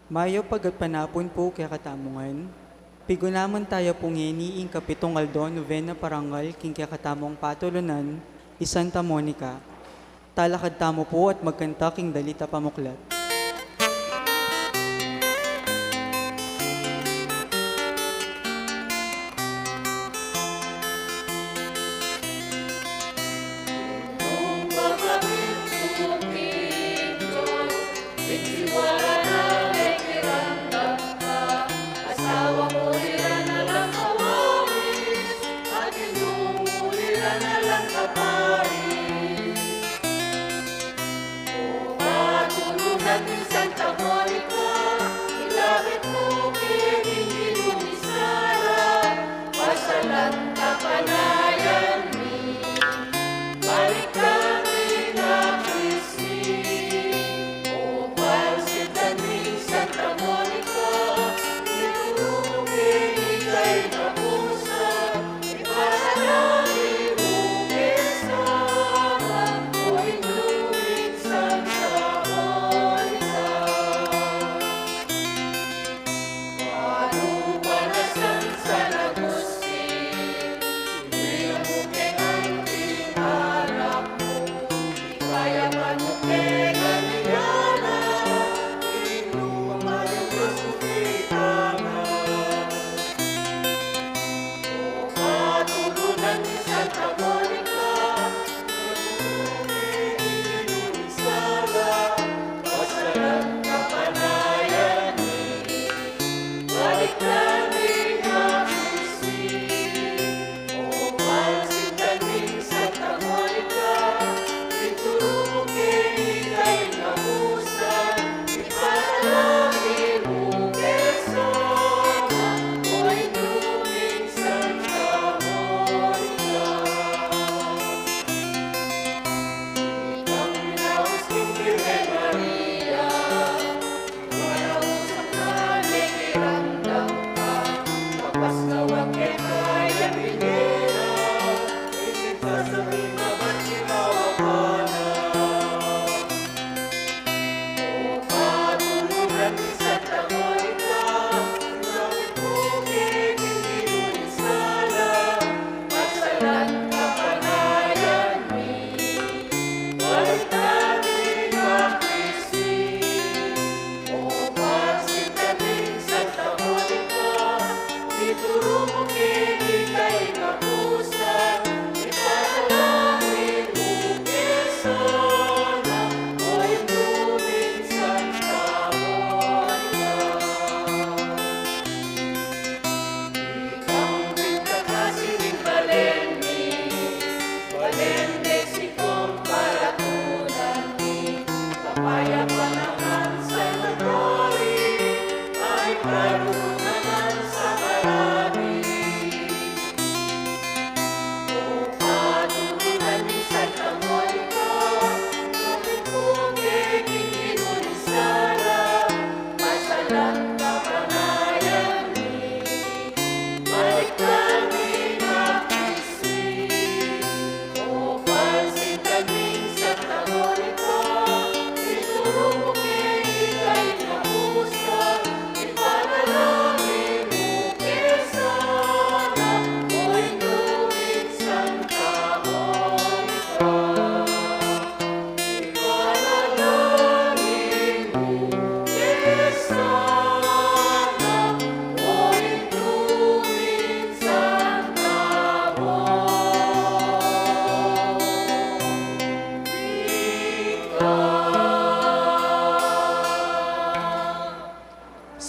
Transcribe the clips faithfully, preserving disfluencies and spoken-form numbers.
Mayap a gatpanapun pu kekatamu ngan. Pigunaman taya pu ngeni ing kapitung aldo, nobena parangal king kekatamung patulunan, i Santa Monica. Talakad tamu pu at magkanta king dalit a pamuklat.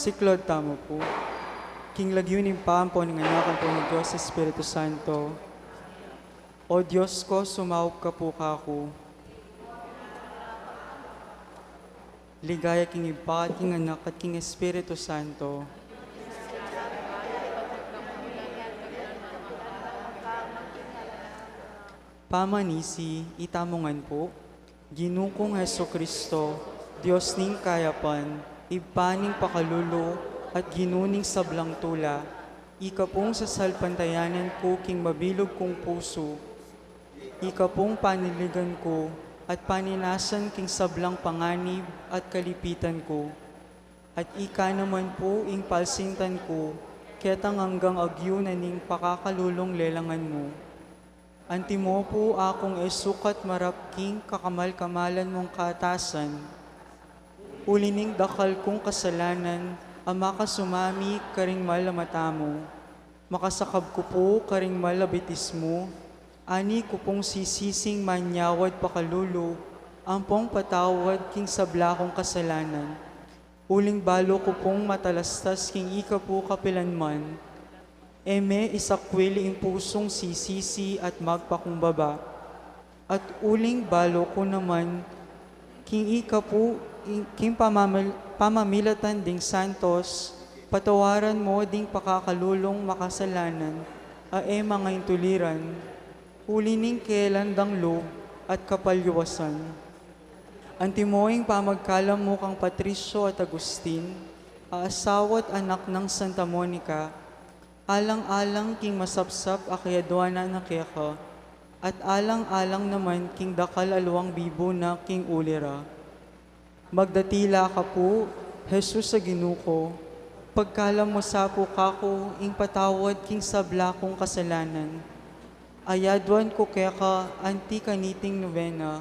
Siklaud tamu pu. King lagyu ning Ibpa, ampo ning Anak, ampo ning Dios Espiritu Santo. O Dios ko, sumaup ka pu kaku. Ligaya king Ibpa, at king Anak, at king Espiritu Santo. Pamanisi, itamu ngan pu. Ginu kung Jesucristo, Dios ning kayapan, Ibpa ning pakalulu, at Ginu ning sablang tula, ika pung sasalpantayanan ku king mabilug kung pusu, ika pung paniligan ku at paninasan king sablang panganib at kalipitan ku. At ika naman pu ing palsintan ku, ketang anggang agyu na ning pakakalulung lelangan mu. Antimo pu akung e sukat marap king kakamal-kamalan mung katasan, uli ning dakal kung kasalanan a makasumami karing mal a mata mu. Makasakab ku pu karing mal a bitis mu, ani ku pung sisising manyawad pakalulu, ampong patawad king sabla kung kasalanan. Uling balu ku pung matalastas king ika pu kapilanman, e me isakwil ing pusung sisisi at magpakumbaba. At uling balu ku naman, king ika pu, ing, king pamamil-, pamamilatan ding santos, patawaran mo ding pakakalulung makasalanan, a e mangaintuliran, uli ning kelandang lub at kapalyuwasan. Antimo ing pamagkalam mu kang Patricio at Agustin, a asawa at anak nang Santa Monica, alang-alang king masapsap a kayadwanan na keka, at alang-alang naman king dakal a luang bibu na king uli ra. Magdatila ka pu, Jesus a Ginu ku, pagkalam mu sa pu kaku ing patawad king sabla kung kasalanan. Ayadwan ku keka anti kaniting nobena,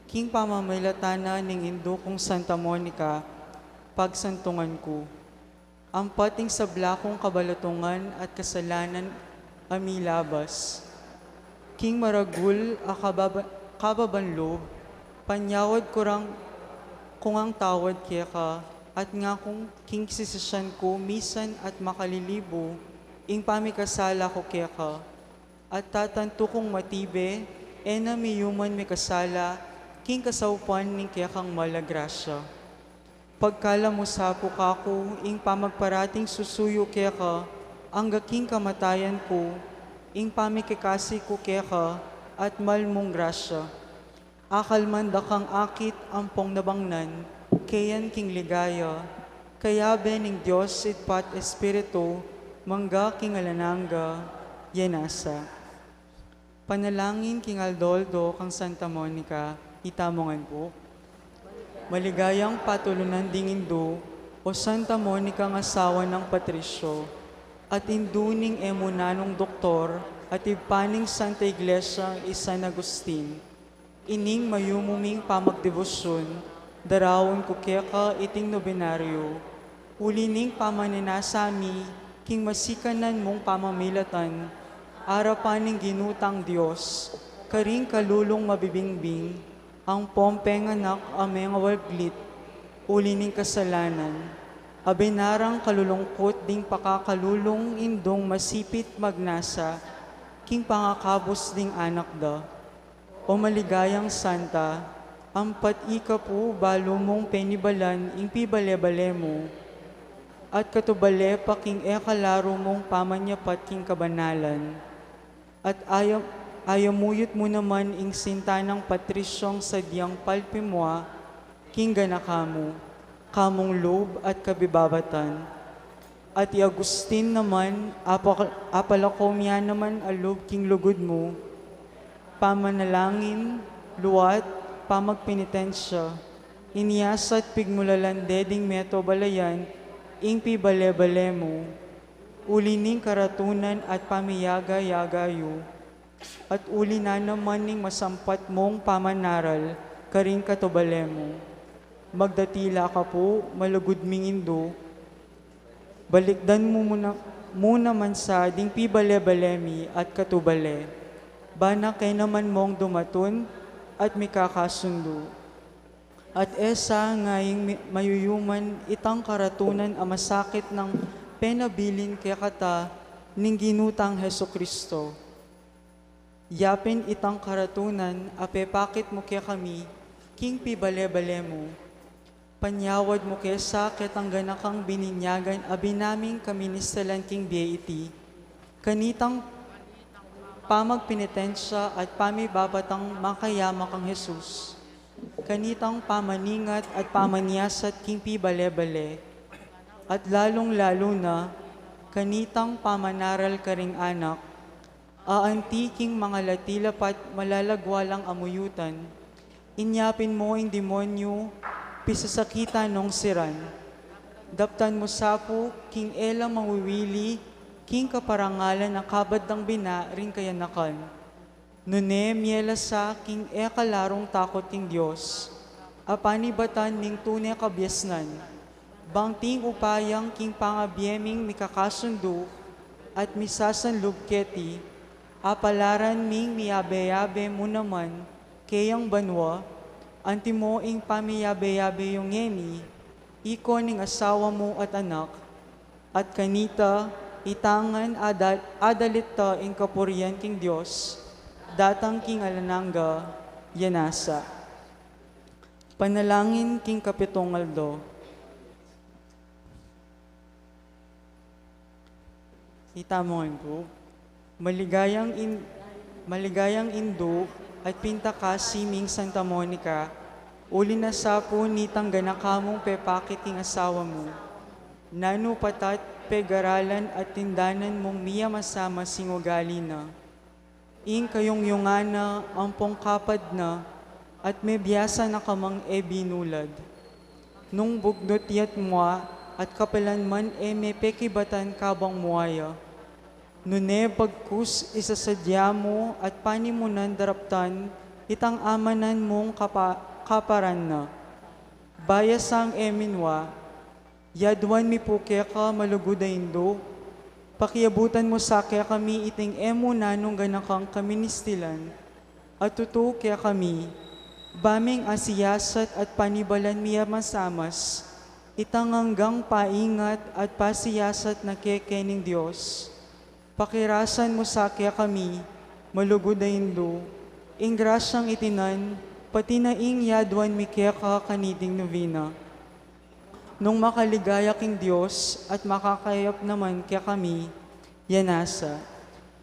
king pamamilatan na ning indu kung Santa Monica, pagsantungan ku. Ampat ing sabla kung kabalatungan at kasalanan a milabas. King maragul a kababa-, kababan lub, panyawad ku rang kungang tawad keka, at ngakung king sisisyan ku misan at makalilibu ing pamikasala ku keka, at tatantu kung matibe, e na miyuman mikasala king kasaupan ning kekang mal a grasya. Pagkalam mu sa pu kaku ing pamagparating susuyu keka, angga king kamatayan ku, ing pamikikasi ku keka, at mal mung grasya. Akal man dakang akit ampong nabangnan, keyan king ligaya, kayabe ning Dios Ibpa at Espiritu, mangga king alang angga, ye nasa. Panalangin king aldo-aldo kang Santa Monica, itamu ngan pu. Maligayang patulunan ding indu, o Santa Monica nga asawa nang Patricio, at indu ning e mu nanung doktor, at ibpa ning Santa Iglesia i San Agustin. Ining mayumu ming pamagdebosyun, daraun ku keka iting nobenaryo, uli ning pamaninasa mi king masikanan mung pamamilatan, arapan ning Ginu tang Dios, karing kalulung mabibingbing, ampong penganak a mengawalglit, uli ning kasalanan, a binarang kalulungkut ding pakakalulung indung masipit magnasa, king pangakabus ding anak da. O maligayang Santa, ampat ika pu balu mung penibalan ing pibale-bale mu, at katubale pa king e kalaru mung pamanyapat king kabanalan. At ayam-, ayamuyut mu naman ing sinta nang Patriciong sadyang palpimua king ganaka mu, kamung lub at kabibabatan. At i Agustin naman, apa-, apalakom ya naman a lub king lugud mu, pamanalangin, luat, pamagpenitensya, inyas at pigmulalan de ding meto balayan ing pibale-bale mu, uli ning karatunan at pamiyaga-yaga yu, at uli na naman ning masampat mung pamanaral karing katubale mu. Magdatila ka pu, malugud ming indu, balikdan mu muna, mu naman sa ding pibale-bale mi at katubale. Bana ke naman mung dumatun at mikakasundu. At e sa ngayang mi-, mayuyuman itang karatunan a masakit nang penabilin kekata ning Ginu tang Jesucristo. Yapin itang karatunan a pepakit mu kekami king pibale-bale mu. Panyawad mu ke sa ketang ganakang bininyagan a binaming kaminsalan king bie iti. Kanitang pamagpenitensya at pamibabatang makayama kang Jesus. Kanitang pamaningat at pamanyasat king pibale-bale. At lalung-lalu na, kanitang pamanaral karing anak, a anti king mangalati la pat malalagwa lang amuyutan, inyapin mu ing demonyu, pisasakitan nong siran. Daptan mu sa pu king e la mawiwili king kaparangalan a kabad dang bina ring kayanakan. Nune mie la sa king e kalarung takut king Dios a panibatan ning tune kabiasnan, bang ting upayang king pangabie ming mikakasundu at misasanlub keti, apalaran ming miyabe-yabe mu naman keyang banua, antimo ing pamiyabe-yabe yu ngeni, ikong asawa mu at anak, at kanita, ita ngan adal-, adalit ta ing kapurian king Dios, datang king alang angga. Ya nasa. Panalangin king kapitung aldo. Ita mo ing pu. Maligayang in-, maligayang indu at pintakasi ming Santa Monica, uli na sa pu nitang ganaka mung pepakit king asawa mu. Nanu pa tat pegaralan at tindanan mung miyamasamas ing ugali na. Ing kayungyungan na ampong kapad na at mebiasa na ka mang e binulad. Nung bugnut ya't mua at kapilan man e mepekibatan kabang mua ya. Nune bagkus isasadya mu at panimunan daraptan itang amanan mung kapa-, kaparan na. Baya sang e minua, yaduan mi pu keka malugud a indu, pakiabutan mu sa kekami iting e mu nanung ganakang kaministilan, at tutu kekami, ba ming asiyasat at panibalan miyamasamas, itang anggang paingat at pasiyasat na keke ning Dios. Pakirasan mu sa kekami, malugud a indu, ing grasyang itinan, pati na ing yaduan mi keka kaniting nubina. Nung makaligaya king Dios at makakayap naman kekami, ya nasa.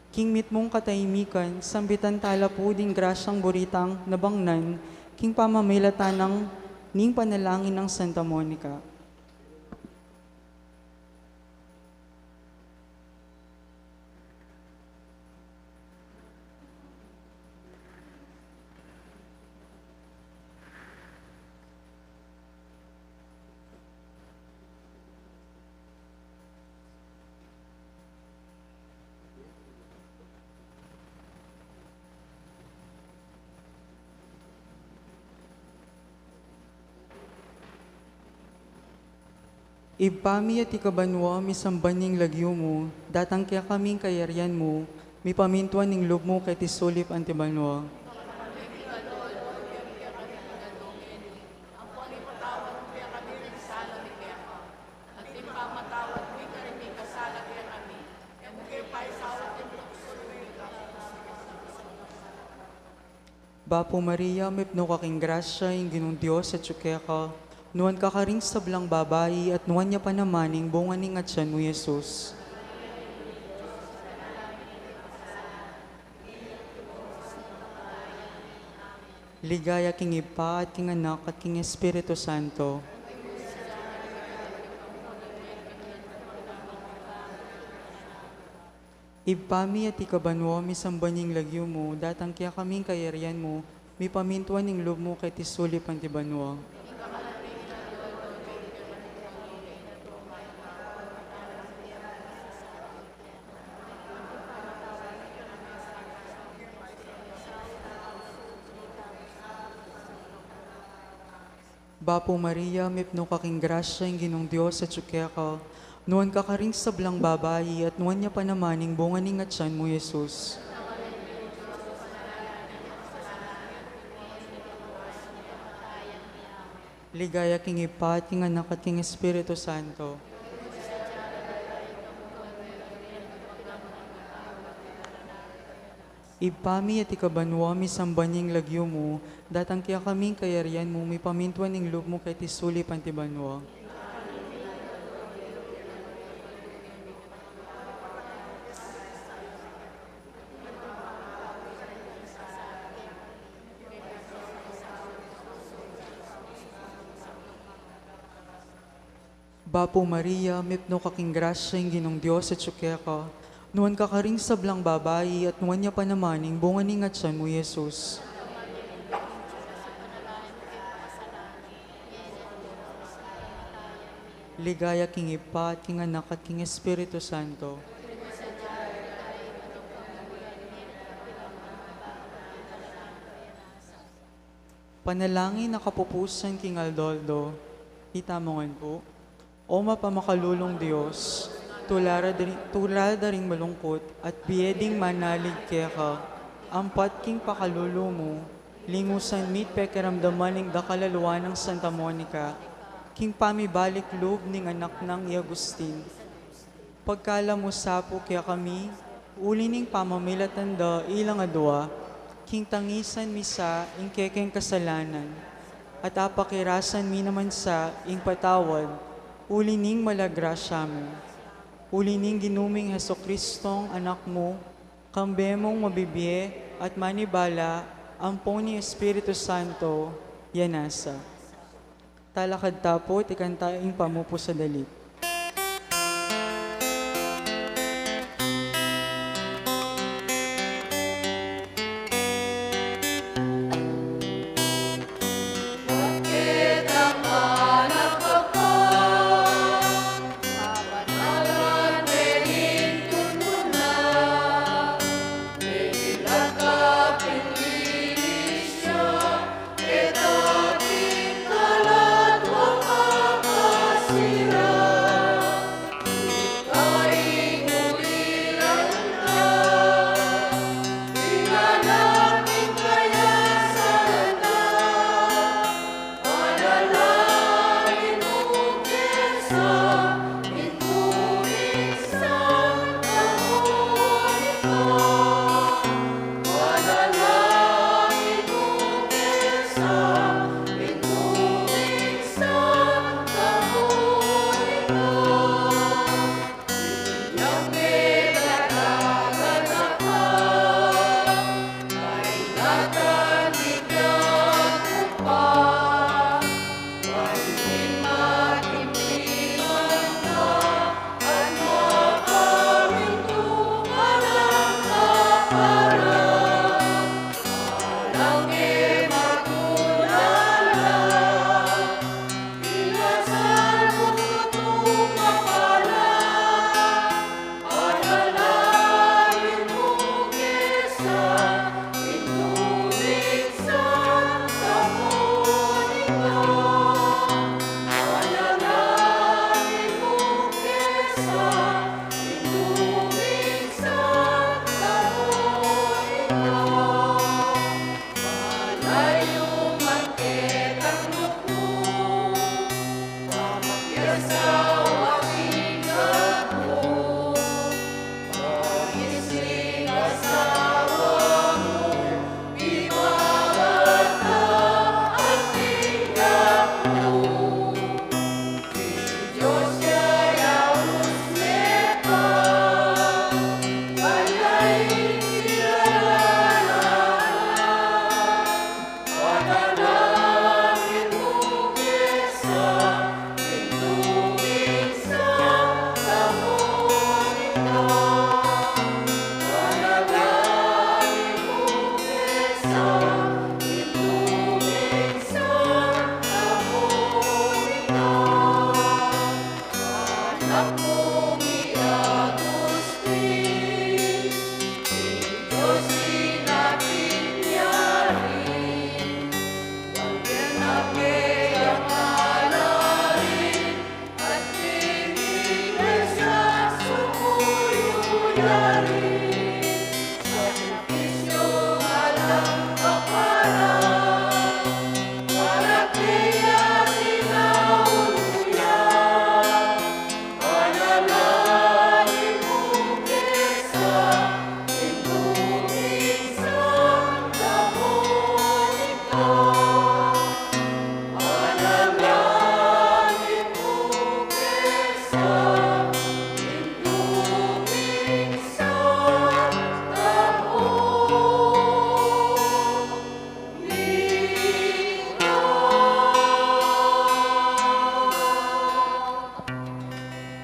King mitmung katahimikan, sambitan tala pu ding grasyang buritang nabangnan, king pamamilatan nang ning panalangin nang Santa Monica. Ibpa mi atiu ka banua, misamban ing lagyu mu, datang kekami ing kayarian mu, mipamintuan ing lub mu keti sulip anti banua. Bapu Maria, mipnu ka king grasya, ing Ginung Dios atyu keka, nuan ka karing sablang babai, at nuan ya pa naman ing bunga ning atyan mu, Jesus. Ligaya king Ibpa, at king Anak, at king Espiritu Santo. Ibpa mi, atiu ka banua, misamban ing lagyu mu, datang kekami ing kayarian mu, mipamintuan ing lub mu keti sulip anti banua. Bapu Maria, mipnu ka king grasya, ing Ginung Dios atyu keka, nuan ka karing sablang babai, at nuan ya pa naman ing bunga ning atyan mu, Jesus. Ligaya king Ibpa, at king Anak, at king Espiritu Santo. Ibpa mi, atiu ka banua, misamban ing lagyu mu, datang kekami ing kayarian mu, mipamintuan ing lub mu keti sulip anti banua. Bapu Maria, mipnu ka king grasya, ing Ginung Dios atyu keka, nuan ka karing sablang babai, at nuan ya pa naman ing bunga ning atyan mu, Jesus. Ligaya king Ibpa, at king Anak, at king Espiritu Santo. Panalangin a kapupusan king aldo-aldo, itamu ngan pu. O mapamakalulung Dios, tulala da ring, tulala da ring malungkut at bie ding manalig keka, ampat king pakalulu mu, linusan mi't pekiramdaman ing dakal a lua nang Santa Monica, king pamibalik lub ning anak nang i Agustin. Pagkalub mu sa pu kekami, uli ning pamamilatan da ilang adua, king tangisan mi sa ing kekeng kasalanan, at apakirasan mi naman sa ing patawad, uli ning mala grasya mu. Uli ning Ginu ming Jesucristong Anak mu, kambe mung mabibie at manibala, ampon ning Espiritu Santo, ya nasa. Talakad ta pu at ikanta ing pamupusadali.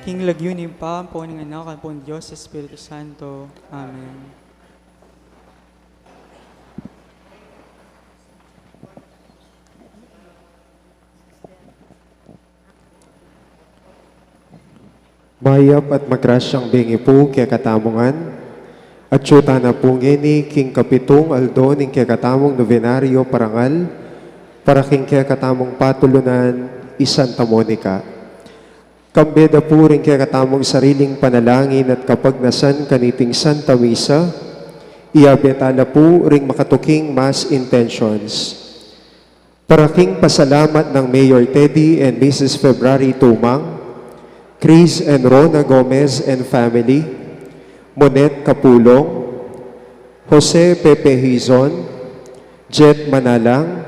King lagyu ning Ibpa, ampon ning Anak, ampon Dios Espiritu Santo. Amen. Mayap at magrasyang bengi pu kekatamu ngan. Atyu tana pu ngeni king kapitung aldo ning kekatamung nobenaryo parangal para king kekatamung patulunan i Santa Monica. Kambe da pu ring kekatamung sariling panalangin at kapagnasan kaniting Santa Misa, iyabe tala pu ring makatuking Mass intentions. Para king pasalamat nang Mayor Teddy and Missus February Tumang, Chris and Rona Gomez and family, Monet Kapulong, Jose Pepe Hizon, Jet Manalang,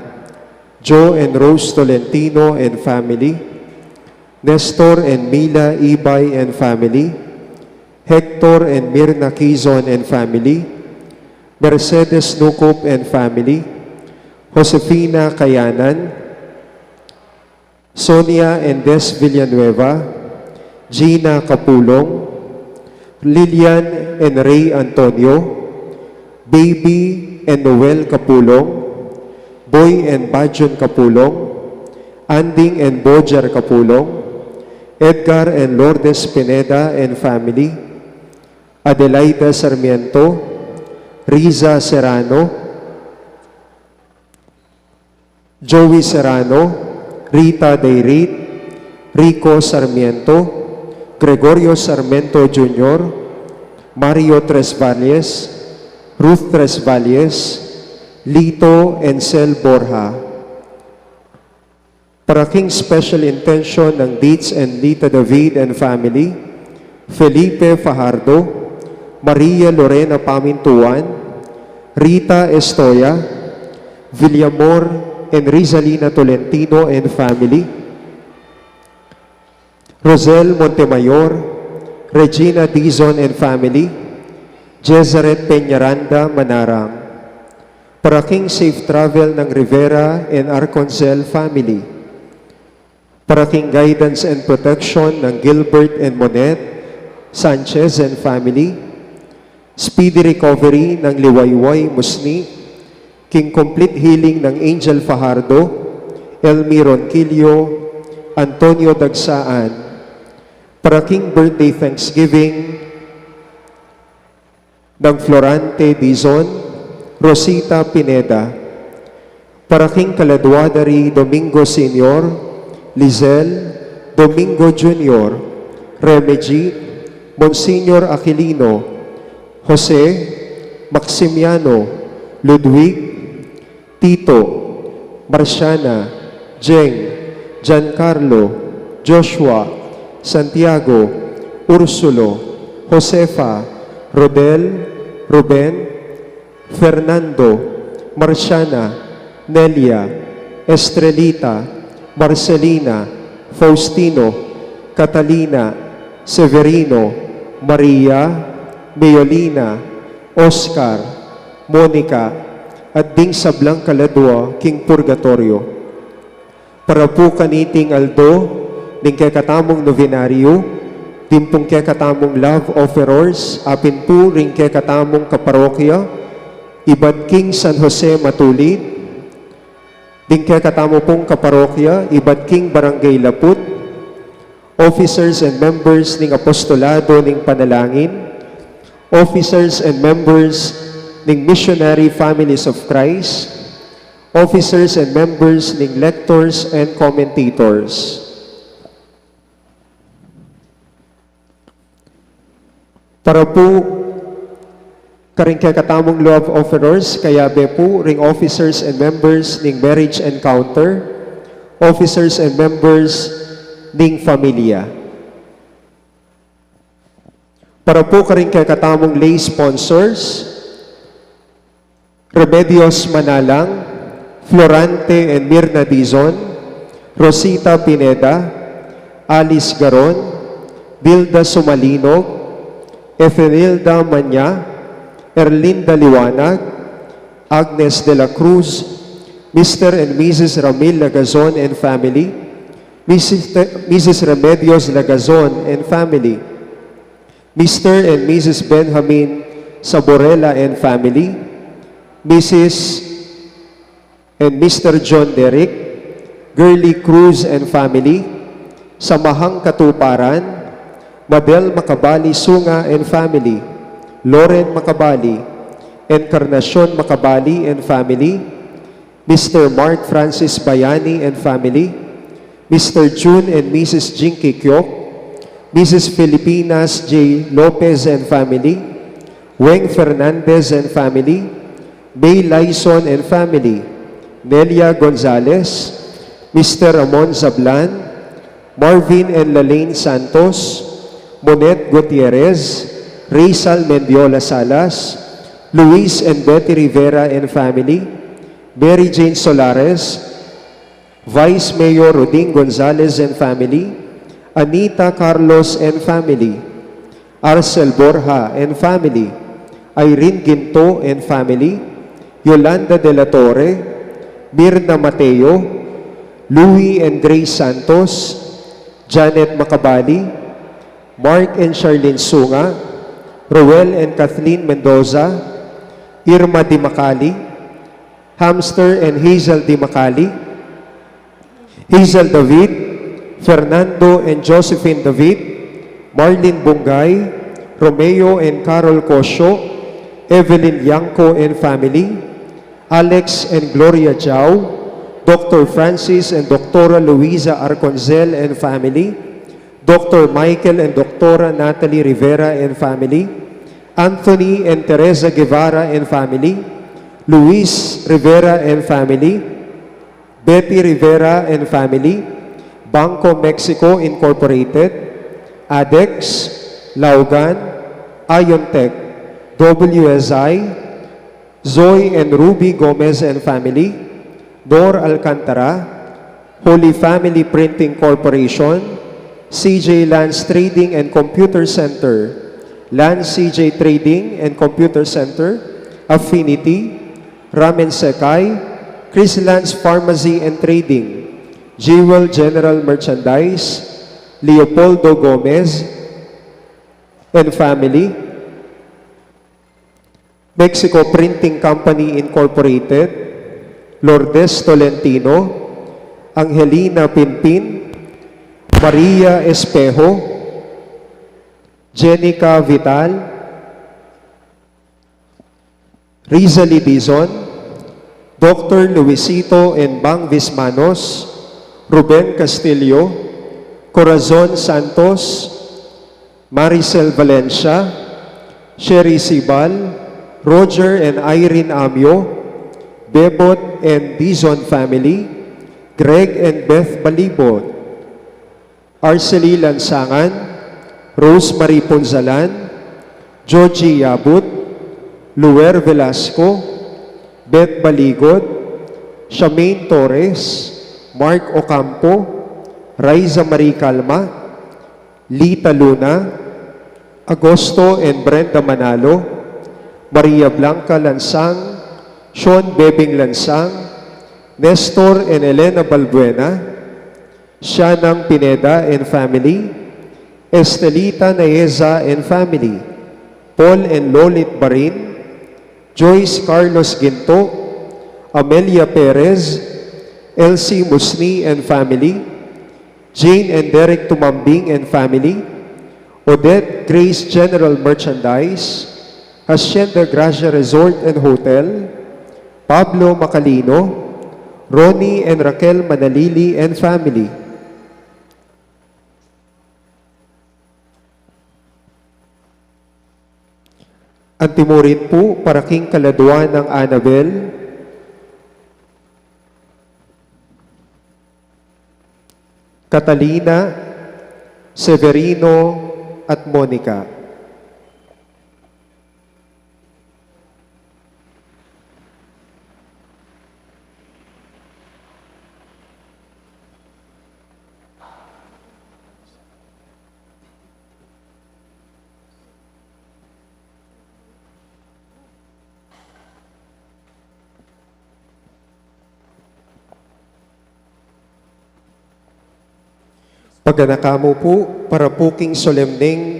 Joe and Rose Tolentino and family, Nestor and Mila Ibay and family, Hector and Mirna Kizon and family, Mercedes Nucup and family, Josefina Kayanan, Sonia and Des Villanueva, Gina Kapulong, Lilian and Ray Antonio, Baby and Noel Kapulong, Boy and Bajon Kapulong, Anding and Bojar Kapulong, Edgar and Lourdes Pineda and family, Adelaida Sarmiento, Riza Serrano, Joey Serrano, Rita Dayrit, Rico Sarmiento, Gregorio Sarmiento Junior, Mario Tresvalles, Ruth Tresvalles, Lito Encel Borja. Para king special intention nang Dietz and Lita David and family, Felipe Fajardo, Maria Lorena Pamintuan, Rita Estoya, Villamor and Rizalina Tolentino and family, Rosel Montemayor, Regina Dizon and family, Jezaret Peñaranda Manarang. Para king safe travel nang Rivera and Arconcel family. Para king guidance and protection nang Gilbert and Monet Sanchez and family. Speedy recovery nang Liwayway Musni. King complete healing nang Angel Fajardo, Elmi Ronquillo, Antonio Dagsaan. Para king birthday thanksgiving nang Florante Dizon, Rosita Pineda. Para king kaladua da ri Domingo Senior, Lizelle, Domingo Junior, Remigi, Monsignor Aquilino, Jose, Maximiano, Ludwig, Tito, Marciana, Jeng, Giancarlo, Joshua, Santiago, Ursulo, Josefa, Rodel, Ruben, Fernando, Marciana, Nelia, Estrelita, Marcelina, Faustino, Catalina, Severino, Maria, Meolina, Oscar, Monica, at ding sablang kaladua king purgatoryo. Para pu kaniting aldo ning kekatamung nobenaryo, ding pung kekatamung love offerers, apin pu ring kekatamung kaparokya, ibat king San Jose Matulid, ding kekatamu pung kaparokya, ibat king Barangay Laput, officers and members ning Apostolado ning Panalangin, officers and members ning Missionary Families of Christ, officers and members ning lectors and commentators. Para pu karing kekatamung love offerers, kayabe pu ring officers and members ning Marriage Encounter, officers and members ning Familia. Para pu karing kekatamung lay sponsors, Remedios Manalang, Florante and Mirna Dizon, Rosita Pineda, Alice Garon, Dilda Sumalinog, Ethenilda Manya, Erlinda Liwanag, Agnes de la Cruz, Mister and Missus Ramil Lagazon and family, Missus Te-, Missus Remedios Lagazon and family, Mister and Missus Benjamin Saborella and family, Missus and Mister John Derrick, Girly Cruz and family, Samahang Katuparan, Madel Macabali Sunga and family, Loren Macabali, Encarnacion Macabali and family, Mister Mark Francis Bayani and family, Mister June and Missus Jinky Kyok, Missus Filipinas J Lopez and family, Weng Fernandez and family, May Lyson and family, Nelia Gonzalez, Mister Ramon Zablan, Marvin and Lalaine Santos, Monet Gutierrez, Rizal Mendiola Salas, Luis and Betty Rivera and family, Mary Jane Solares, Vice Mayor Rodin Gonzalez and family, Anita Carlos and family, Arcel Borja and family, Irene Ginto and family, Yolanda de la Torre, Mirna Mateo, Louis and Grace Santos, Janet Macabali, Mark and Charlene Sunga, Roel and Kathleen Mendoza, Irma Di Macali, Hamster and Hazel Di Macali, Hazel David, Fernando and Josephine David, Marlene Bungay, Romeo and Carol Cosio, Evelyn Yanco and family, Alex and Gloria Jao, Doctor Francis and Doctora Luisa Arcongel and family, Doctor Michael and Doctora Natalie Rivera and family, Anthony and Teresa Guevara and family, Luis Rivera and family, Betty Rivera and family, Banco Mexico Incorporated, ADEX, Laugan, Iontech, W S I, Zoe and Ruby Gomez and family, Nor Alcantara, Holy Family Printing Corporation, C J Lance Trading and Computer Center, Lance C J Trading and Computer Center, Affinity, Ramen Sekai, Chris Lance Pharmacy and Trading, Jewel General Merchandise, Leopoldo Gomez and family, Mexico Printing Company Incorporated, Lourdes Tolentino, Angelina Pinpin, Maria Espejo, Jenica Vital, Rizali Dizon, Doctor Luisito and Bang Vismanos, Ruben Castillo, Corazon Santos, Maricel Valencia, Sherry Sibal, Roger and Irene Amio, Bebot and Dizon family, Greg and Beth Balibot, Arcely Lansangan, Rosemary Punzalan, Georgie Yabut, Luer Velasco, Beth Baligod, Charmaine Torres, Mark Ocampo, Raiza Marie Calma, Lita Luna, Agosto and Brenda Manalo, Maria Blanca Lansang, Sean Bebing Lansang, Nestor and Elena Balbuena, Shanang Pineda and family, Estelita Naeza and family, Paul and Lolit Barin, Joyce Carlos Ginto, Amelia Perez, Elsie Musni and family, Jane and Derek Tumambing and family, Odette Grace General Merchandise, Hacienda Gracia Resort and Hotel, Pablo Macalino, Ronnie and Raquel Manalili and family. Antimurin pu para king kaladua nang Annabel, Catalina, Severino, at Monica. Paganakan mu pu, para pu king solemneng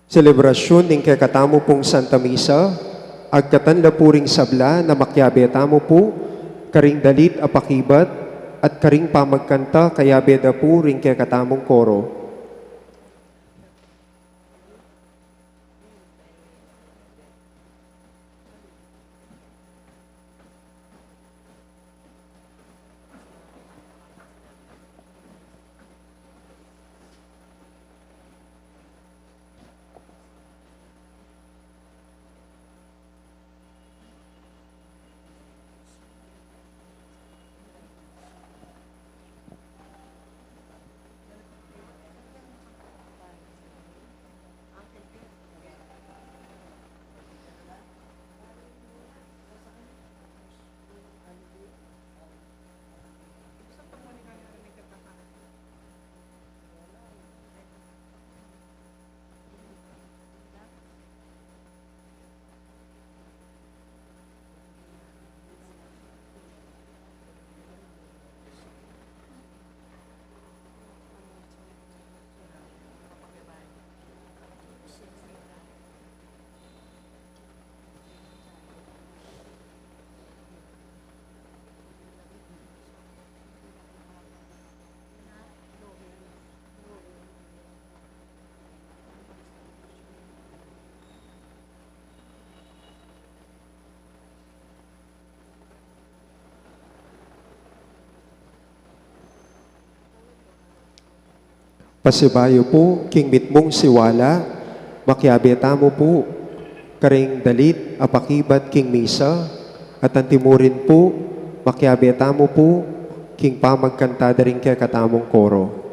selebrasyun ning kekatamu pung Santa Misa, agkatan la pu ring sabla na makiabe tamu pu karing dalit a pakibat at karing pamagkanta kayabe da pu ring kekatamung koro. Pasibayu pu king mitmung siwala, makiabe tamu pu karing dalit a pakibat king misa, at antimurin pu, makiabe tamu pu king pamagkanta da ring kekatamung koro.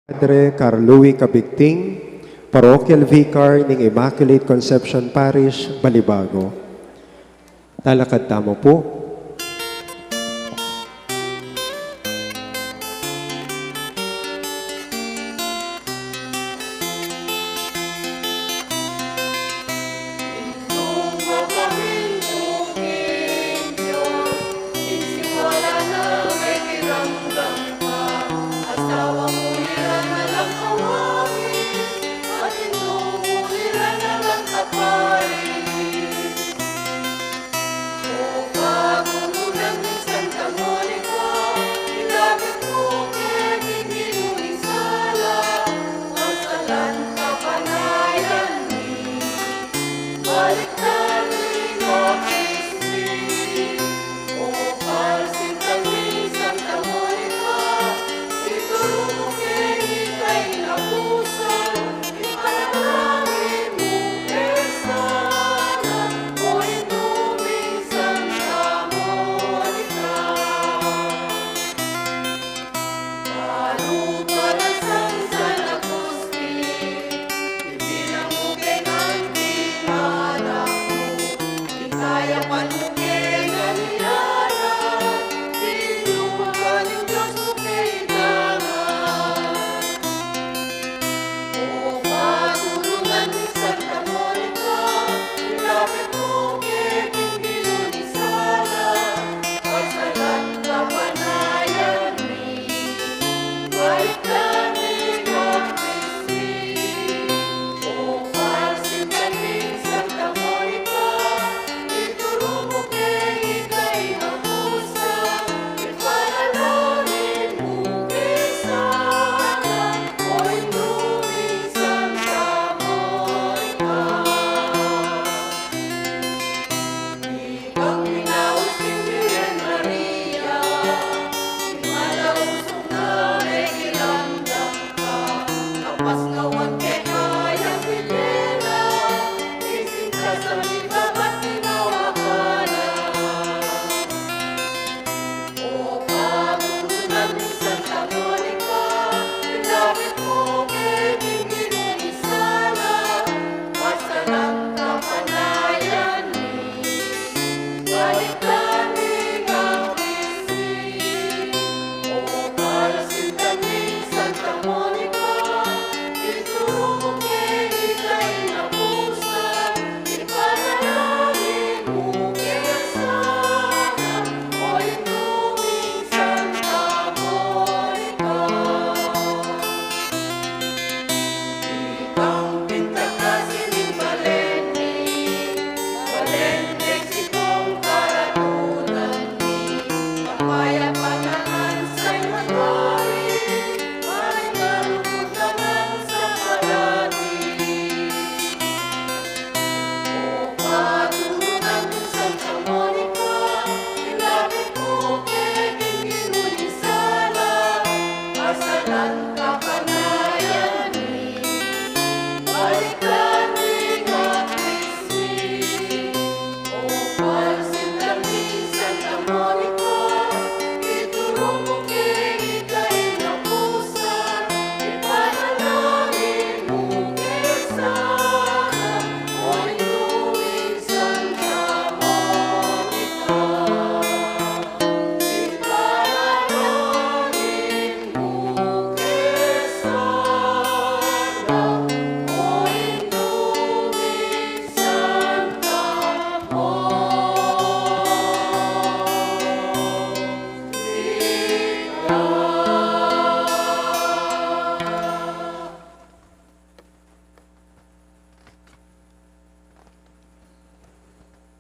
Padre Carl Louis Cabigting, Parochial Vicar ning Immaculate Conception Parish, Balibago. Talakad tamu pu.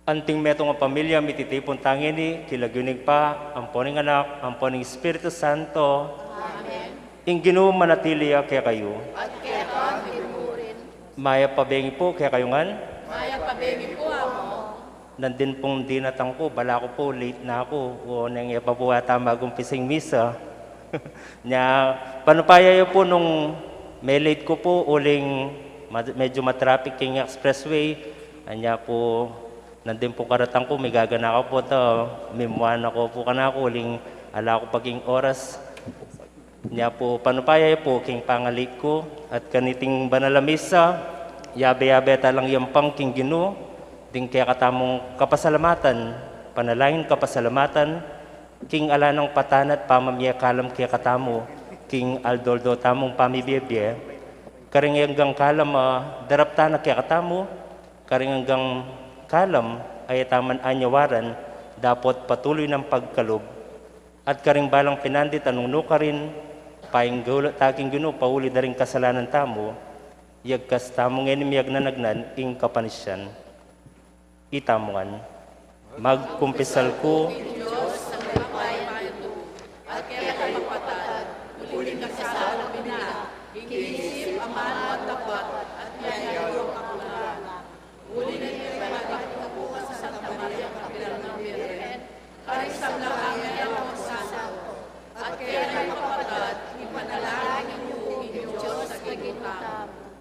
Anting metung a pamilya, mititipun tangeni king lagyu ning Ibpa, ampo ning Anak, ampo ning Espiritu Santo. Amen. Ing Ginu manatili ya kekayu. At keka mu rin. Mayap a bengi pu kekayu ngan. Mayap a bengi pu, Among. Nandin pung dinatang ku, balaku pu late na ku, o neng e pa pu ata mag-umpisa ing misa. Nya, panupaya yu pu nung me-late ku pu, uling ma-, medyu ma-traffic king expressway. Anya pu, nandin pu karatang ku, migaganaka pu ta, mimua na ku pu kanaku, uling ala ku pa king oras. Nya pu, panupaya yu pu king pangaliku, at kaniting banal a misa, yabe-yabe talang yampang king Ginu, ding kekatamung kapasalamatan, panalangin kapasalamatan, king ala nang patan at pamamie kalam kekatamu, king aldo-aldo tamung pamibie-bie, karing anggang kalam a daraptan na kekatamu, karing anggang kalam a e ta man anyawaran, dapot patuloy nang pagkalub, at karing balang pinandit a nung nukarin, painggulat ta king Ginu, pauli da ring kasalanan tamu, yagkas tamu ngeni miyagnanagnan ing kapanisian. Itamu ngan. Magkumpisal ku.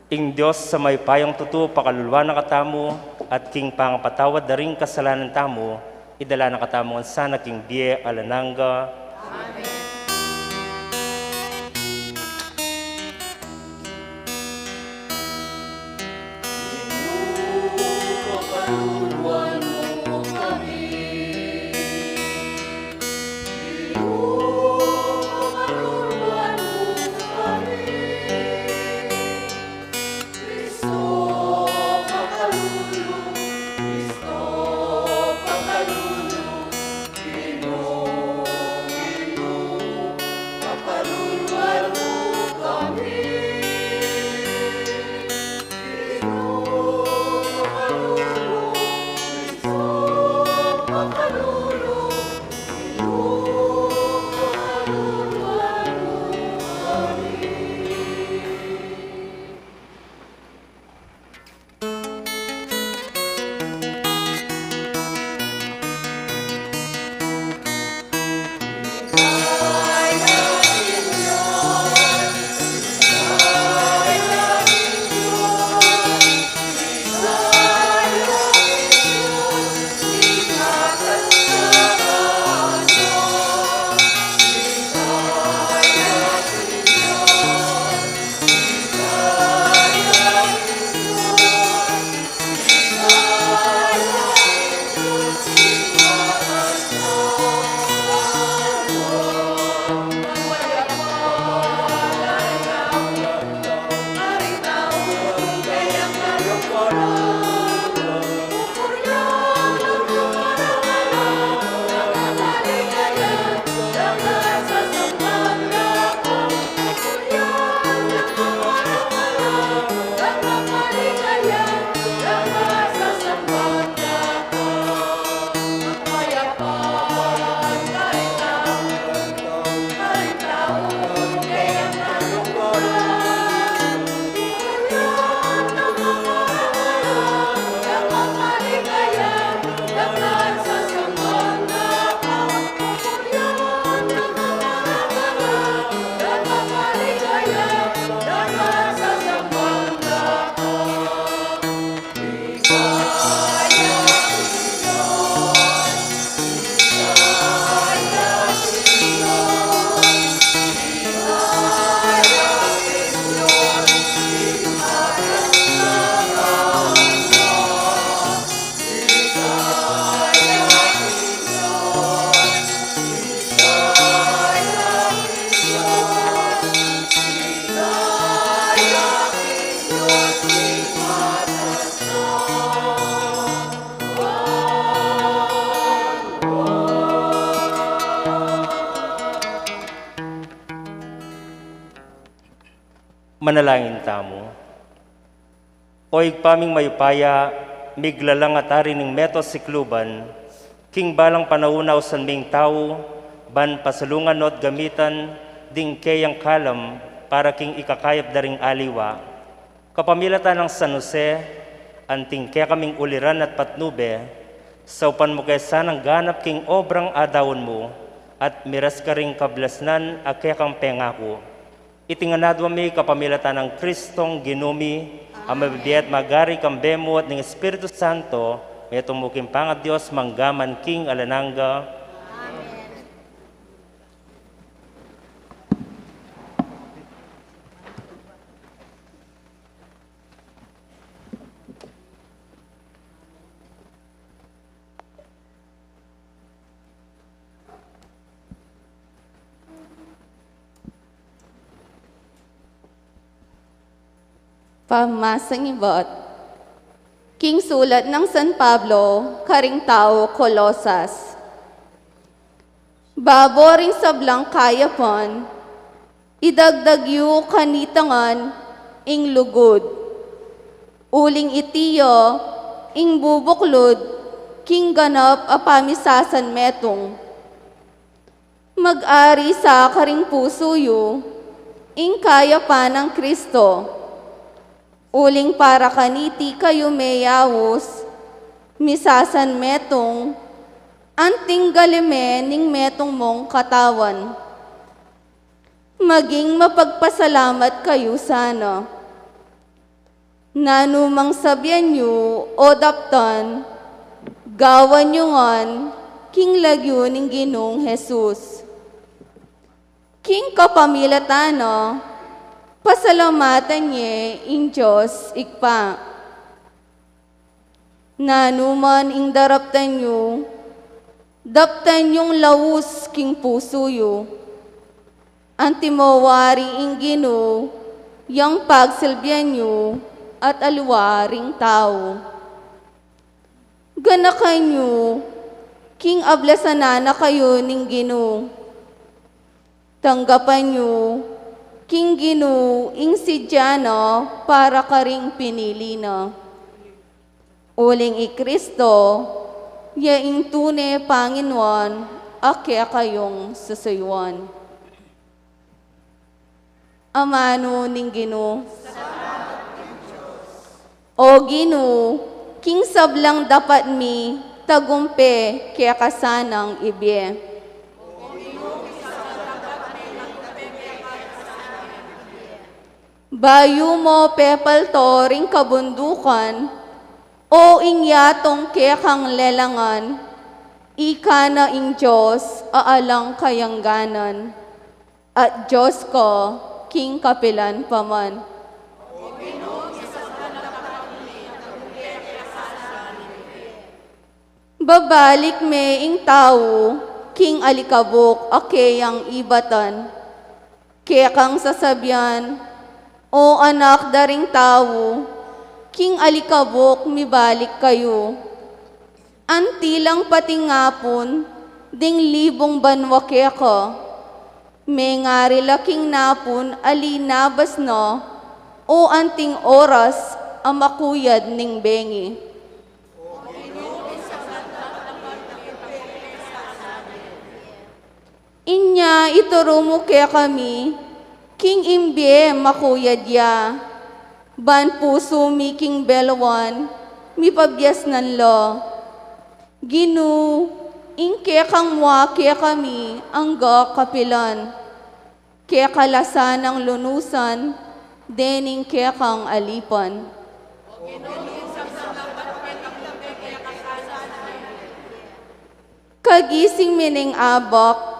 Ing Dios a mayupayang tutu pakaluluan na katamu, at king pangapatawad da ring kasalanan tamu, idala na katamu ngan sana king bie alang angga. Amen. Manalangin tamu. O Ibpa ming mayupaya, miglalang at ari ning meto sikluban, king balang panaun ausan ming tau, ban pasalungan no at gamitan ding keyang kalam para king ikakayap da ring aliwa. Kapamilatan nang San Jose, anting kekaming uliran at patnube, saupan mu ke sanang ganap king obrang adaun mu, at miras karing kablasnan a kekang pengaku. Iti ngan adwan mi kapamilatan nang Kristong Ginu mi, a mabibie at magari kambe mu at ning Espiritu Santo, metung mu king pangaDios mangga man king alang angga. Amen. Pamamasang ibat king sulat nang San Pablo karing tau Colosas. Babo ring sablang kayapan, idagdag yu kanita ngan ing lugud. Uling iti ya ing bubuklud king ganap a pamisasanmetung. Mag-ari sa karing pusu yu ing kayapan nang Kristo. Uling para kaniti kayu meyaus, misasanmetung, anting galime ning metung mung katawan. Maging mapagpasalamat kayu sana. Nanu mang sabian yu o daptan, gawan yu ngan king lagyu ning Ginung Jesus. King kapamilatan na, pasalamatan ye ing Dios Ibpa. Nanu man ing daraptan yu, daptan yung laus king pusu yu. Antimo wari ing Ginu yang pagsilbian yu at aliwa ring tau. Ganakan yu king ablasan na kayu ning Ginu. Tanggapan yu king Ginu ing sidya na para karing pinili na. Uling i Kristo ya ing tune Panginuan a kekayung susuyuan. Amanu ning Ginu. O Ginu, king sablang dapat mi tagumpe keka sanang ibie. Bayu mu pepalto ring kabundukan, o ing yatung kekang lelangan, ika na ing Dios a alang kayangganan. At Dios ka king kapilan pa man. Babalik me ing tau king alikabuk a keyang ibatan. Kekang sasabian, O anak da ring tau, king alikabuk mibalik kayu. Anti lang pating apun ding libung banua keka, mengari la king napun a linabas na o anting oras a makuyad ning bengi. Inya ituru mu kekami king imbie makuyad ya, ban pusu mi king beluan mipabiasnan la. Ginu, ing kekang mua kekami angga kapilan, keka la sanang lunusan dening kekang alipan. Kagising mi ning abak,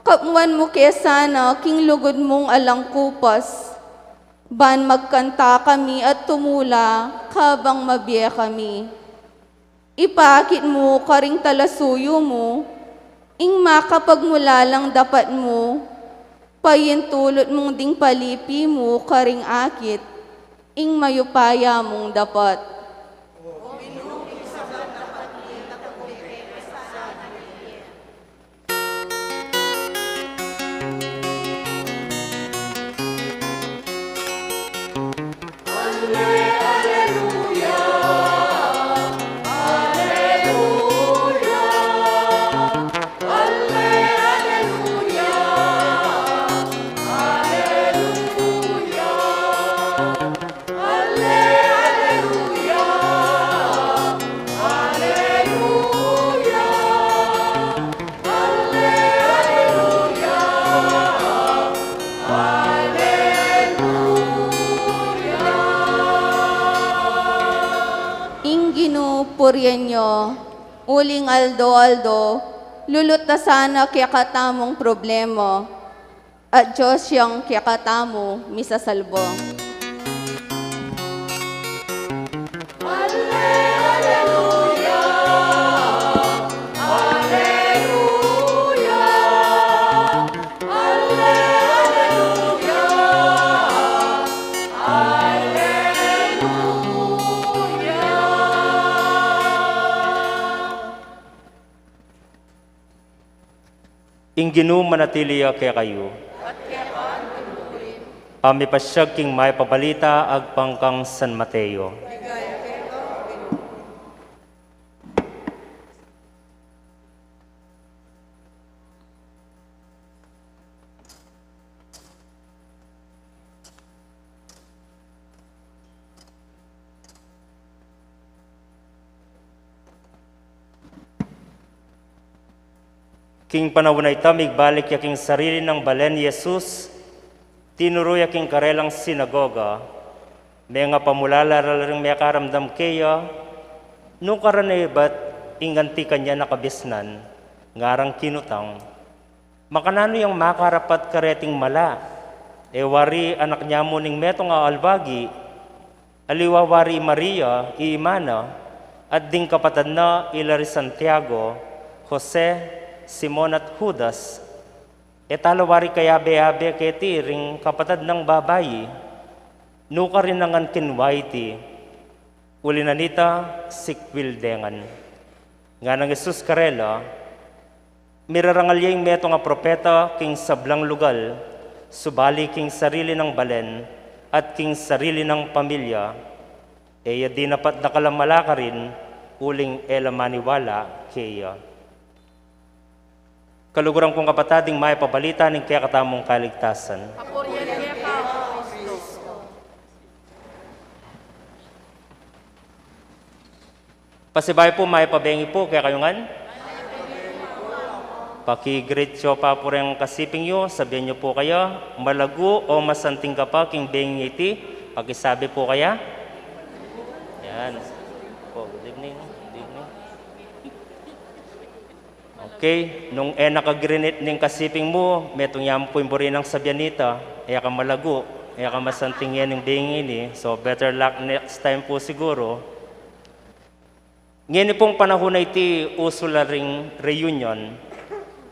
kapmuan mu ke sana king lugud mung alang kupas, ban magkanta kami at tumula kabang mabie kami. Ipakit mu karing talasuyu mu ing makapagmulalang dapat mu, payintulut mung ding palipi mu karing akit ing mayupaya mung dapat. Ing Ginu purian yu, uling aldo-aldo, lulutasan na kekatamung problema. At Dios yang kekatamu misasalba. Ing Ginu manatili ya kekayu. Pamipasyag king Mayap a Balita agpang kang San Mateo. King panaun a ita, migbalik ya king sarili nang balen i Jesus, tinuru ya king karelang sinagoga, mengapamulala la ring mekaramdam keya, nukaran ne ibat ing anti kanyan a kabisnan, ngarang kinutang. Makananu yang makarapat kareting mala? E wari anak nya mu ning metung a alwagi, aliwa wari i Maria, i ima na, at ding kapatad na ila ri Santiago, Jose, Simon at Judas? E tala wari kayabe-yabe keti ring kapatad nang babai? Nukarin na ngan kinwa iti, uli na nita sikwil de ngan. Nganang Jesus karela, mirarangal ya ing metung a propeta king sablang lugal, subali king sarili nang balen at king sarili nang pamilya. E ya dinapat dakal a mala karin uling e la maniwala keya. Kaluguran kung kapatad, ing Mayap a Balita ning kekatamung kaligtasan. Kapurian keka, O Kristo. Pasibayu pu, mayap a bengi pu kekayu ngan. Paki-greet yu pa pu reng kasiping yu, sabian yu pu kaya, malagu o masanting ka pa king benging iti, pakisabi pu kaya. Yan. Po, good evening. Good evening. Okay, nung e na ka-greet ning kasiping mu, metung ya mu pu ing buri nang sabian nita, e ka malagu, e ka masanting ya ning benging ini, so better luck next time pu siguru. Ngeni pung panahun a iti, usu la ring reunion.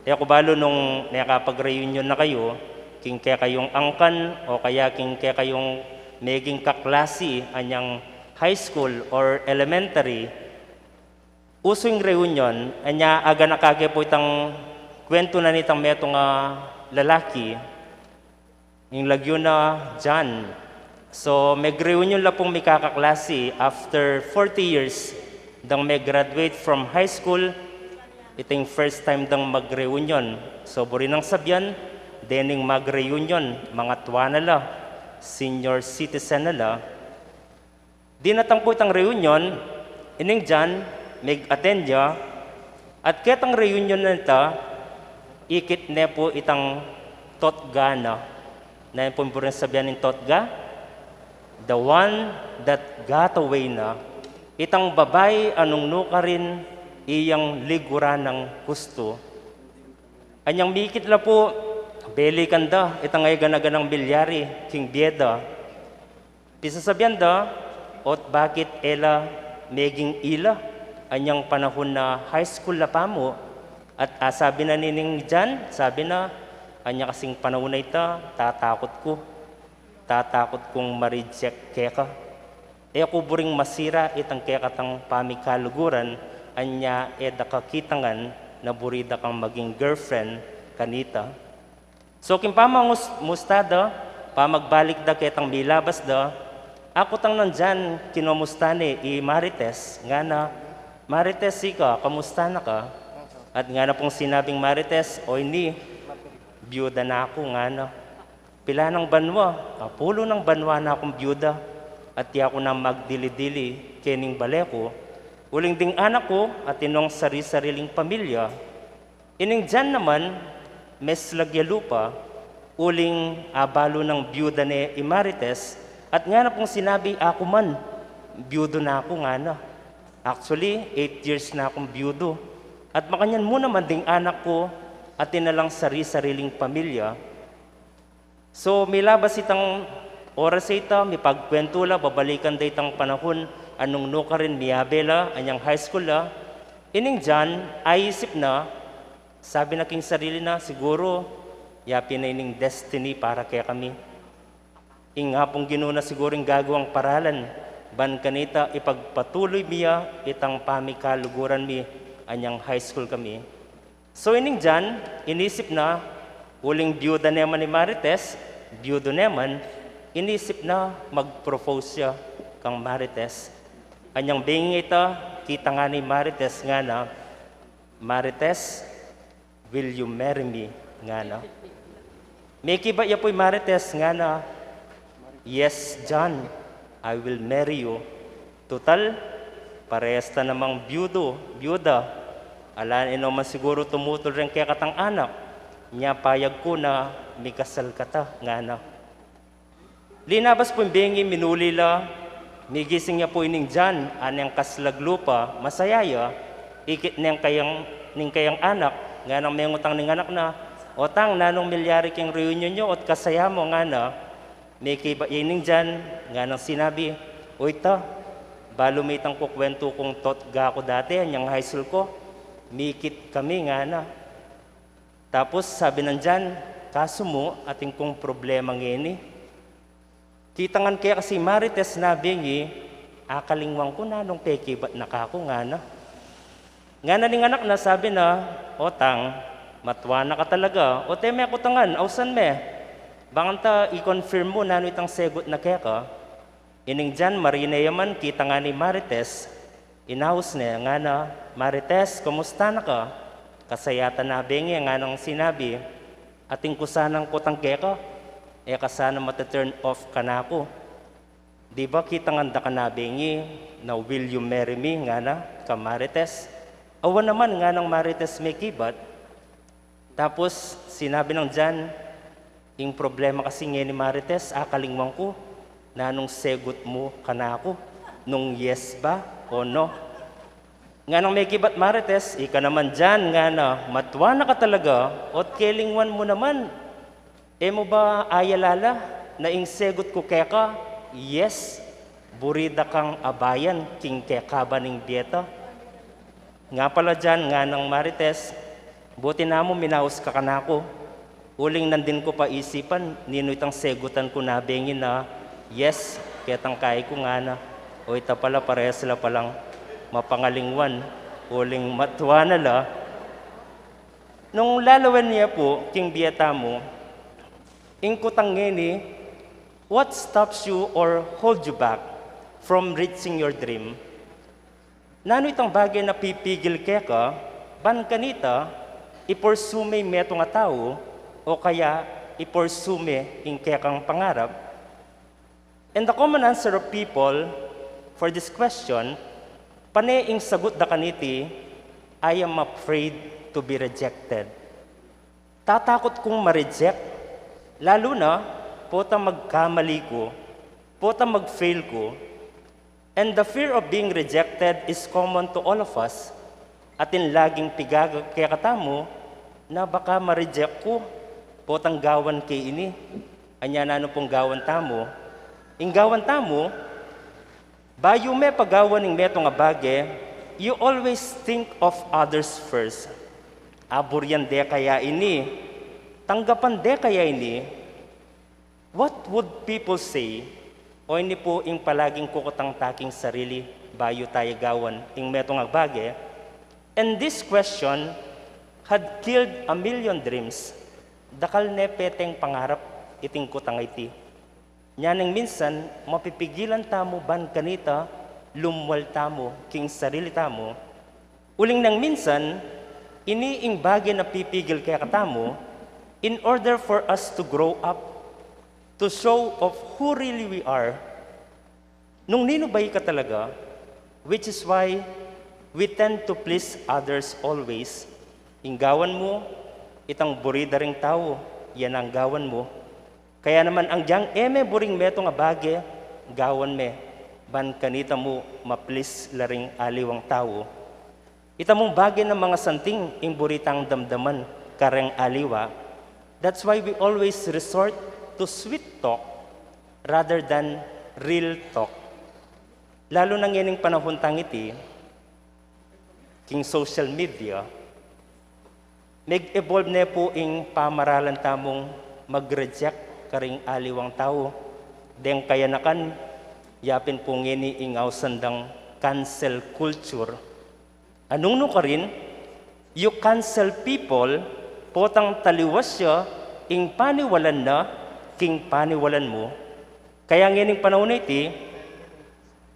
E ku balu nung mekapag-reunion na kayu, king kekayung angkan, o kaya king kekayung meging kaklasi, anyang high school or elementary, usu ing reunion, anya aganaka ke pu itang kwentu na nitang metung a lalaki, ing lagyu na John. So, meg-reunion la pung mikakaklasi after forty years dang meg-graduate from high school, iting first time dang mag-reunion. So, buri nang sabian, dening mag-reunion, mangatua na la, senior citizen na la. Dinatang pu itang reunion, ining John, meg-attend ya, at ketang reunion na nita, ikit ne pu itang totga na. Na yan pu ing buring sabian ning totga, the one that got away na, itang babai a nung nukarin iyang liguran nang gustu. Anyang mikit la pu, belikan da itang e gana-ganang milyari king bie da. Pisasabian da, ot bakit e la meging ila, anyang panahun na high school la pamu, at, ah, sabi na nining John, sabi na, anya kasing panahun a ita, tatakut ku, tatakut kung ma-reject keka. E ku buring masira itang kekatang pamikaluguran, anya e da ka kitangan na buri da kang maging girlfriend kanita. So, king pamamus-, musta da, pamagbalik da ketang milabas da, akutang nang John, kinomusta ne i Marites, ngana, Marites, ika, kamusta na ka? At ngana pung sinabing Marites, o ini, byuda na ku, ngana. Pila nang banwa? Apulu nang banwa na kung byuda, at e ku na magdili-dili kening bale ku, uling ding anak ku, atin nong sari-sariling pamilya. Ining John naman, meslag ya lupa, uling abalu nang byuda ne i Marites, at ngana pung sinabi, aku man, byudu na ku, ngana. Actually, eight years na kung byudu. At makanyan mu naman ding anak ku, atin na lang sari-sariling pamilya. So, milabas itang oras a ita, mipagkwentu la, babalikan da itang panahun a nung nukarin miyabe la, anyang high school la. Ining John, aisip na, sabi na king sarili na, siguru, yapin na ining destiny para kekami. Ing Apung Ginu na siguru ing gagawang paralan, ban kanita ipagpatuloy mi ya itang pamikaluguran mi, anyang high school kami. So ining John, inisip na, uling biyuda ne man i Marites, biyudo ne man, inisip na mag-propose ya kang Marites. Anyang bengi ita, kita ngana i Marites ngana, "Marites, will you marry me?" ngana. Mekibat ya pu i Marites ngana, "Yes, John, I will marry you. Tutal, parehas ta namang biyudo, biyuda. Ala ne naman siguru tumutul reng kekatang anak. Nya payag ku na mikasal kata," ngana. Linabas pu ing bengi, minuli la, migising ya pu ining John, anyang kaslag lupa, masaya ya, ikit neng kayang, ning kayang anak, nganang mengutang ning anak na, "O tang, nanung milyari king reunion yu, o't kasaya mu?" ngana. Mekibat ya ining John, nganang sinabi, "Uy ta, balu me itang kukwentu kung tot ga ku dati, anyang high school ku, mikit kami," ngana. Tapos sabi nang John, "Kasu mu, atin kung problema ngeni. Kita ngan keka si Marites na bengi, akalingwan ku nanung pekibat na kaku," ngana. Ngana ning anak na, sabi na, "O tang, matua na ka talaga. O te me kutangan, ausan me. Bang ta i-confirm mu nanu itang segut na keka." Ining John, marine ya man, kita ngana i Marites, inaus ne, ngana, "Marites, kumusta na ka? Kasaya ta na bengi," nganang sinabi, "atin ku sanang kutang keka, e ka sana mata-turn off kanaku. Di ba kita ngan da ka na bengi na, 'Will you marry me?'" ngana kang Marites. "Awa naman," nganang Marites mekibat. Tapos sinabi nang John, "Ing problema kasi ngeni Marites, akalingwan ku nanung segut mu kanaku, nung yes ba o no." Nganang mekibat Marites, "Ika naman John," ngana, "matua na ka talaga, o't kelingwan mu naman. E mu ba ayalala na ing segut ku keka, yes, buri da kang abayan king kekaba ning bie ta?" "Nga pala John," nganang Marites, "buti na mu minaus ka kanaku. Uling nandin ku pa isipan ninu itang segutan ku na bengi na yes ketang kai ku," ngana. "O ita pala, parehas la palang mapangalingwan, uling matua na la." Nung lalawen ye pu king bie tamu, ing kutang ngeni, what stops you or hold you back from reaching your dream? Nanu itang bage na pipigil keka ban kanita i-pursue me ing metung a tau o kaya i-pursue me ing kekang pangarap? And the common answer of people for this question, pane ing sagut da kaniti, "I am afraid to be rejected." Tatakut kung ma-reject, lalu na potang magkamali ku, potang mag-fail ku. And the fear of being rejected is common to all of us. Atin laging pigaga kekatamu na baka ma-reject ku, potang gawan ke ini. Anya nanu pung gawan tamu? Ing gawan tamu, bayu me pagawan ing metung a bage, you always think of others first. Aburian de kaya ini? Tanggapan de kaya ini? What would people say? O ini pu ing palaging kukutang ta king sarili bayu ta gawan ing metung a bage. And this question had killed a million dreams. Dakal ne peteng pangarap iting kutang a iti. Nya neng minsan, mapipigilan tamu ban kanita, lumwal tamu king sarili tamu. Uling neng minsan, ini ing bage na pipigil kekatamu, in order for us to grow up, to show of who really we are. Nung ninu ba ika talaga, which is why we tend to please others always. Ing gawan mu, itang buri da ring tau, yan ang gawan mu. Kaya naman, agyang e me buring metung a bage, gawan me, ban kanita mu ma-please la ring aliwang tau. Ita mung bage na mangasanting ing buri tang damdaman kareng aliwa. That's why we always resort to sweet talk rather than real talk. Lalu na ngening panahun tang iti, king social media, meg-evolve ne pu ing pamaralan tamung mag-reject karing aliwang tau. Deng kayanakan, yapin pu ngeni ing ausan dang cancel culture. Anung nukarin, You cancel people, potang taliwas ya ing paniwalan na king paniwalan mu. Kaya ngening panaun a iti,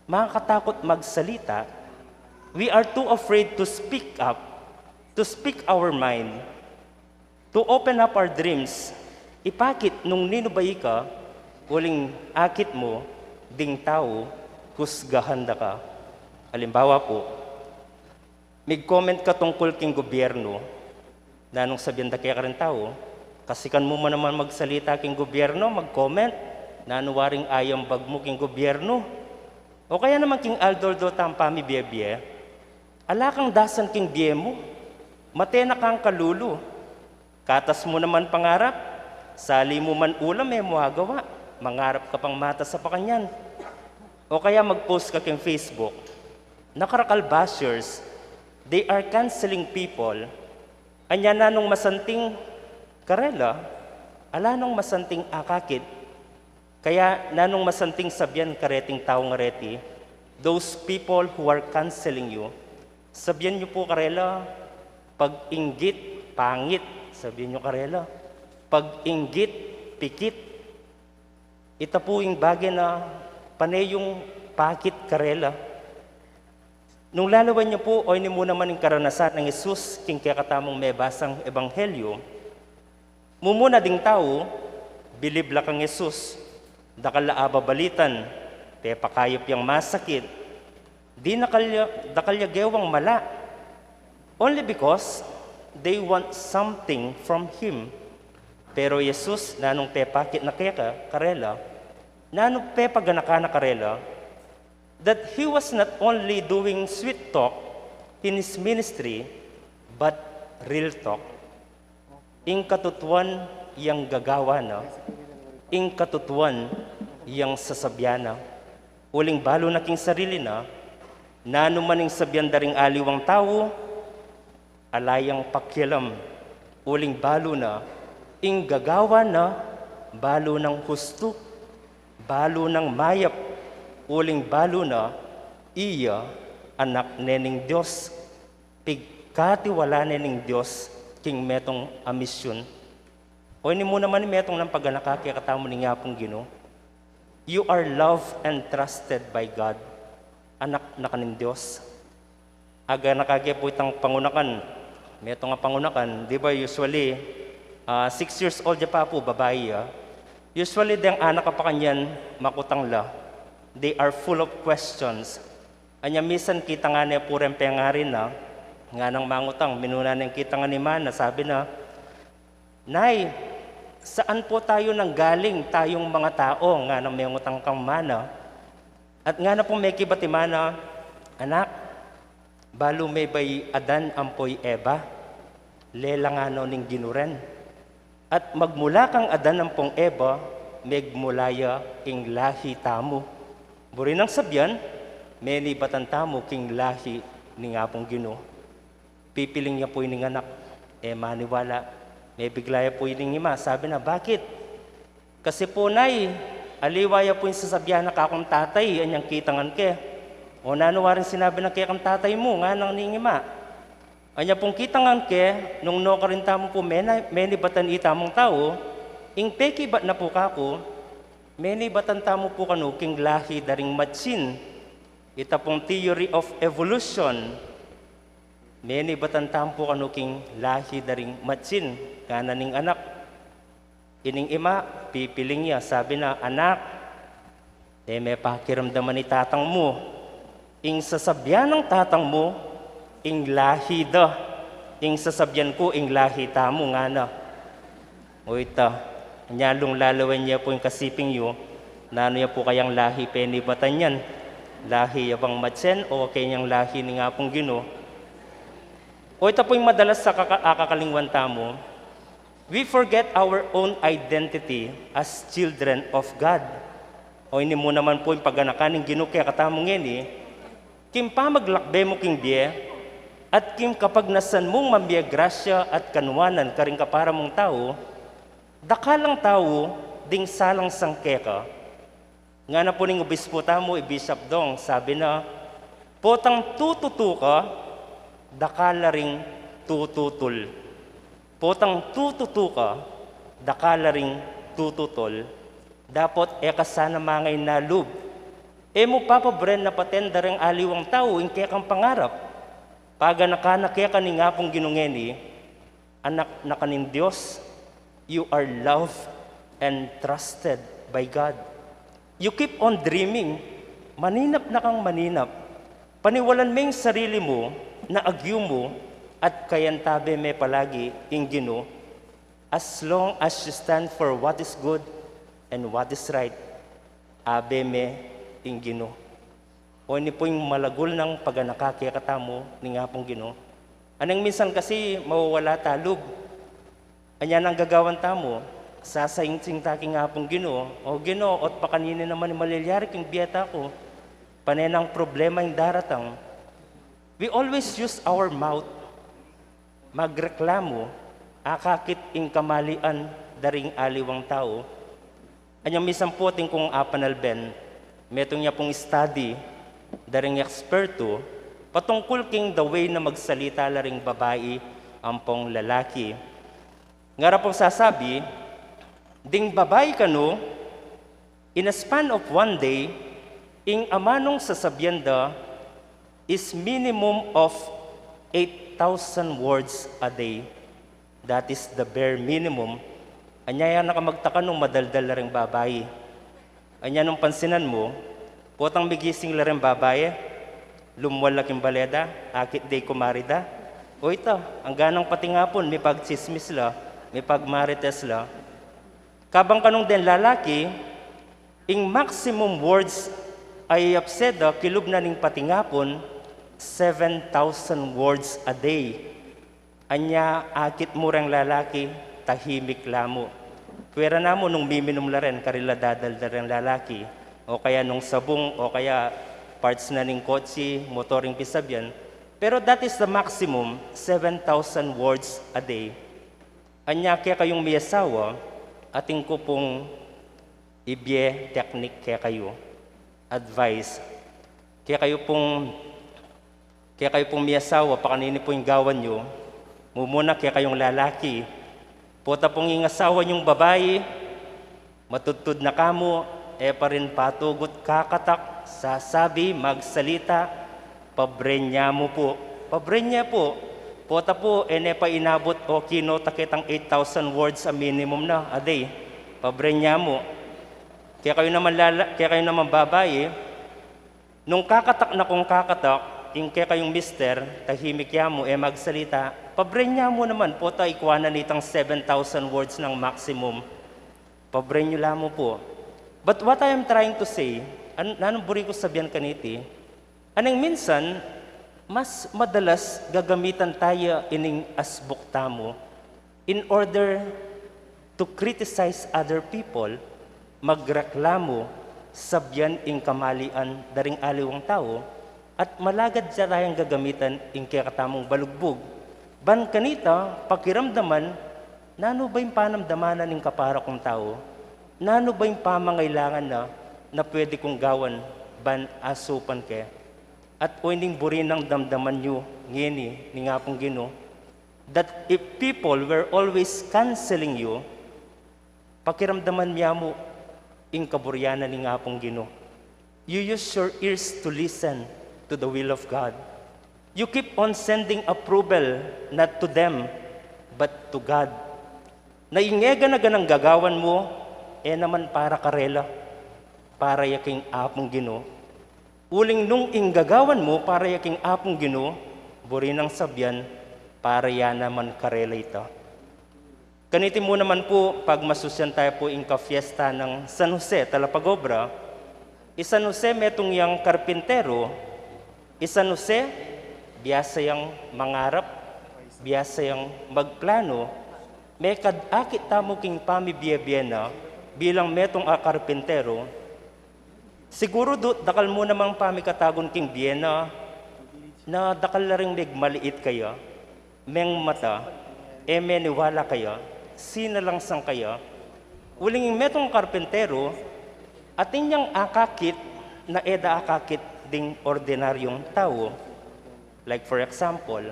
makakatakut magsalita. We are too afraid to speak up, to speak our mind, to open up our dreams. Ipakit nung ninu ba ika, uling akit mu, ding tau, husgahan da ka. Alimbawa pu, mig-comment ka tungkul king gobyerno, nanung sabian da keka ring tau, kasikan mu man naman magsalita king gobyerno, mag-comment, nanu waring ayambag mu king gobyerno? O kaya naman king aldo-aldo tang pamibie-bie, ala kang dasan king bie mu, mate na kang kalulu, katas mu naman pangarap, sali mu man ulam e mu agawa, mangarap ka pang matas a pakanyan. O kaya mag-post ka king Facebook, nakarakal bashers, they are canceling people. Anya nanung masanting karela, ala nung masanting akakit. Kaya nanung masanting sabian kareting tau ngareti, those people who are canceling you, sabian yu pu karela, pag-inggit, pangit, sabian yu karela, pag-inggit, pikit. Ita pu ing bage na pane yung pakit karela. Nung lalawen yu pu, oyni mu naman ing karanasan nang Jesus king kekatamung mebasang ebanghelyo. Mumuna ding tau, bilib la kang Jesus, dakal la ababalitan, pepakayap yang masakit, di na kalya, dakal ya gewang mala, only because they want something from him. Pero Jesus, nanung pepakit na keka, karela, nanung pepaganaka na karela, that he was not only doing sweet talk in his ministry, but real talk. Ing katutuan yang gagawa na, ing katutuan yang sasabian na. Uling balu na king sarili na, nanu man ing sabian da ring aliwang tau, ala yang pakialam. Uling balu na, ing gagawa na, balu nang hustu, balu nang mayap, uling balu na, iya anak ne ning Dios, pigkatiwala ne ning Dios king metung a misyun. Oyni mu naman ing metung nang paganaka kekatamu ning Apung Ginu. You are loved and trusted by God. Anak na ka ning Dios. Aganaka ke pu itang pangunakan. Metung a pangunakan, di ba usually, ah, six years old ya pa pu, babai ya. Usually, deng anak a pakanyan, makutang la. They are full of questions. Anya misan kitang ne pu reng pengari na, nganang mangutang, minuna neng kitang ni mana, sabi na, "Nay, saan po tayo nanggaling, tayong mga tao?" Nganang mengutang kang mana. At ngana pung mekibat i mana, "Anak, balu me bai Adan ampo i Eva, lelang ngana ning Ginu ren. At magmula kang Adan ampong Eva, megmula ya ing lahi tamu." Buri nang sabian, menibatan tamu king lahi ning Apung Ginu. Pipiling ya pu ining anak, e maniwala. Mebigla ya pu ining ima, sabi na, "Bakit?" "Kasi pu, Nay, aliwa ya pu ing sasabian na kakung tatay, anyang kitangan ke." "O nanu waring sinabi na kekang tatay mu?" nganang ning ima. "Anya pung kitangan ke, nung nukarin tamu pu mena-, menibatan itamung tau, ing pekibat na pu kaku, menibatan tamu pu kanu king lahi da ring matsin. Ita pung theory of evolution, menibatan tamu pu kanu king lahi da ring matsin," ngana ning anak. Ining ima, pipiling ya, sabi na, "Anak, e me pakiramdaman i tatang mu. Ing sasabian nang tatang mu, ing lahi da. Ing sasabian ku, ing lahi tamu," ngana. O ita, anya lung lalawen ya pu ing kasiping yu, nanu ya pu kayang lahi penibatan yan? Lahi ya bang matsin o kenyang lahi ning Apung Ginu? O ita pu ing madalas a kaka-, akakalingwan tamu, we forget our own identity as children of God. Oyni mu naman pu ing paganakan ning Ginu kekatamu ngeni, king pamaglakbe mu king bie, at king kapagnasan mung mamie grasya at kanuanan karing kapara mung tau, dakal lang tau ding salangsang keka. Ngana pu ning obispo tamu, i Bishop Dong, sabi na, "Potang tututu ka, dakal la ring tututul. Potang tututu ka, dakal la ring tututul, dapot e ka sana mangainalub. E mu papabren na paten da reng aliwang tau ing kekang pangarap. Paganaka na keka ning Apung Ginu ngeni, anak na ka ning Dios, you are loved and trusted by God. You keep on dreaming, maninap na kang maninap. Paniwalan me ing sarili mu na agyu mu at kayantabe me palagi ing Ginu. As long as you stand for what is good and what is right, abe me ing Ginu. O ini pu ing malagul nang paganaka kekatamu ning Apung Ginu. Aneng minsan kasi mawawala ta lub. Anya nang gagawan tamu, sasaingsing ta king Apung Ginu, "O Ginu, ot pakanini naman ing malilyari king bie taku? Pane nang problema ing daratang." We always use our mouth. Magreklamu, akakit ing kamalian da ring aliwang tau. Anyang misan pu atin kung apanalben, metung ya pung study da ring ekspertu patungkul king the way na magsalita la ring babai ampong lalaki. Ngara pung sasabi, ding babai kanu, in a span of one day, ing amanung sasabian da is minimum of eight thousand words a day. That is the bare minimum. Anya ya na ka magtaka nung madaldal la ring babai. Anya nung pansinan mu, potang migising la ring babai, lumwal la king bale da, akit de ing kumari da. O ita, angganang patingapun, mipagtsismis la, mipagmarites la. Kabang kanung deng lalaki, ing maximum words a iyapse da kilub na ning patingapun, seven thousand words a day. Anya akit mu reng lalaki, tahimik la mu. Pwera na mu nung miminum la ren, karela dadaldal reng lalaki, o kaya nung sabung, o kaya parts na ning kotse, motor ing pisabian. Pero that is the maximum, seven thousand words a day. Anya kekayung miyasawa, atin ku pung ibie technique kekayu, advice. Kekayu pung, kekayu pung miyasawa, pakanini pu ing gawan yu, mumuna kekayung lalaki. Pota pung ing asawa yung babai, matudtud na ka mu, e pa rin patugut, kakatak, sasabi, magsalita, pabrenya mu pu. Pabrenya pu. Pota pu, e ne pa inabut o kino taketang eight thousand words a minimum na a day. Pabrenya mu. Kekayu naman lala-, kekayu naman babai, nung kakatak na kung kakatak, ing kekayung mister, tahimik ya mu, e magsalita, pabrenya mu naman, pota ikuanan itang seven thousand words nang maximum. Pabren yu la mu pu. But what I am trying to say, an-, nanung buri ku sabian kaniti, aneng minsan, mas madalas gagamitan taya ining asbuk tamu in order to criticize other people, magreklamu, sabian ing kamalian da ring aliwang tau, at malagad ya tayang gagamitan ing kekatamung balugbug. Ban kanita, pakiramdaman, nanu ba ing panamdaman na ning kapara kung tau? Nanu ba ing pamangailangan na, na pwede kung gawan ban asupan ke? At o ining buri nang damdaman yu ngeni ning Apung Ginu, that if people were always canceling you, pakiramdaman mi ya mu ing kaburian na ning Apung Ginu. You use your ears to listen to the will of God. You keep on sending approval not to them, but to God. Na ing e gana-ganang gagawan mu, e naman para karela, para ya king Apung Ginu. Uling nung ing gagawan mu para ya king Apung Ginu, buri nang sabian, para ya naman karela ita. Kaniti mu naman pu, pagmasusyan taya pu ing kafiesta nang San Jose Talapagobra. I San Jose metung yang karpinteru. I San Jose, biasa yang mangarap, biasa yang magplanu. Mekad-akit tamu king pamibie-bie na bilang metung a karpinteru. Siguru du-, dakal mu namang pamikatagun king bie na, na dakal la ring megmaliit kaya, mengmata, e meniwala kaya, sinalangsang kaya. Uling ing metung karpinteru, atin yang akakit na e da akakit ding ordinaryung tau. Like for example,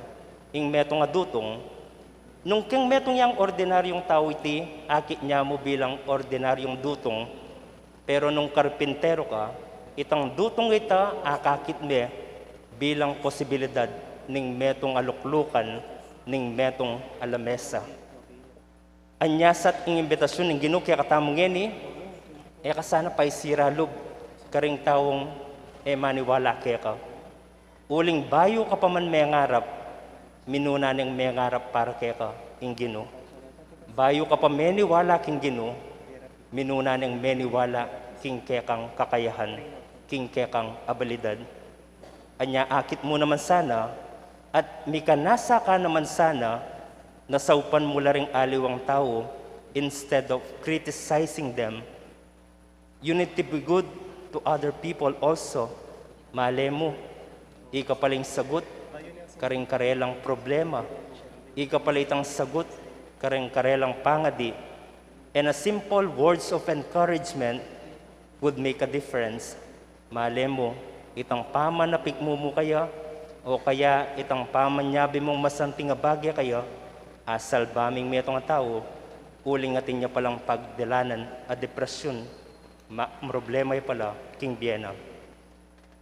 ing metung a dutung. Nung keng metung yang ordinaryung tau iti, akit nya mu bilang ordinaryung dutung, pero nung karpintero ka, itang dutung ita akakit me bilang posibilidad ning metung a luklukan, ning metung a lamesa. Anya sa ing imbitasyun ning Ginu kekatamu ngeni, e ka sana paisira lub karing taung e maniwala keka. Uling bayu ka pa man mengarap, minuna neng mengarap para keka ing Ginu. Bayu ka pa meniwala king Ginu, minuna neng meniwala king kekang kakayahan, king kekang abilidad. Anya akit mu naman sana, at mikanasa ka naman sana, na saupan mu la ring aliwang tau, instead of criticizing them. You need to be good to other people also. Male mu, ika pala ing sagut karing karelang problema. Ika pala itang sagut karing karelang pangadi. And a simple words of encouragement would make a difference. Male mu, itang pamanapik mu mu kaya, o kaya itang pamanyabi mung masanting a bage kaya, asalba ming metung a tau, uling atin ya palang pagdilanan a depresyun, ma-, problema ya pala king bie na.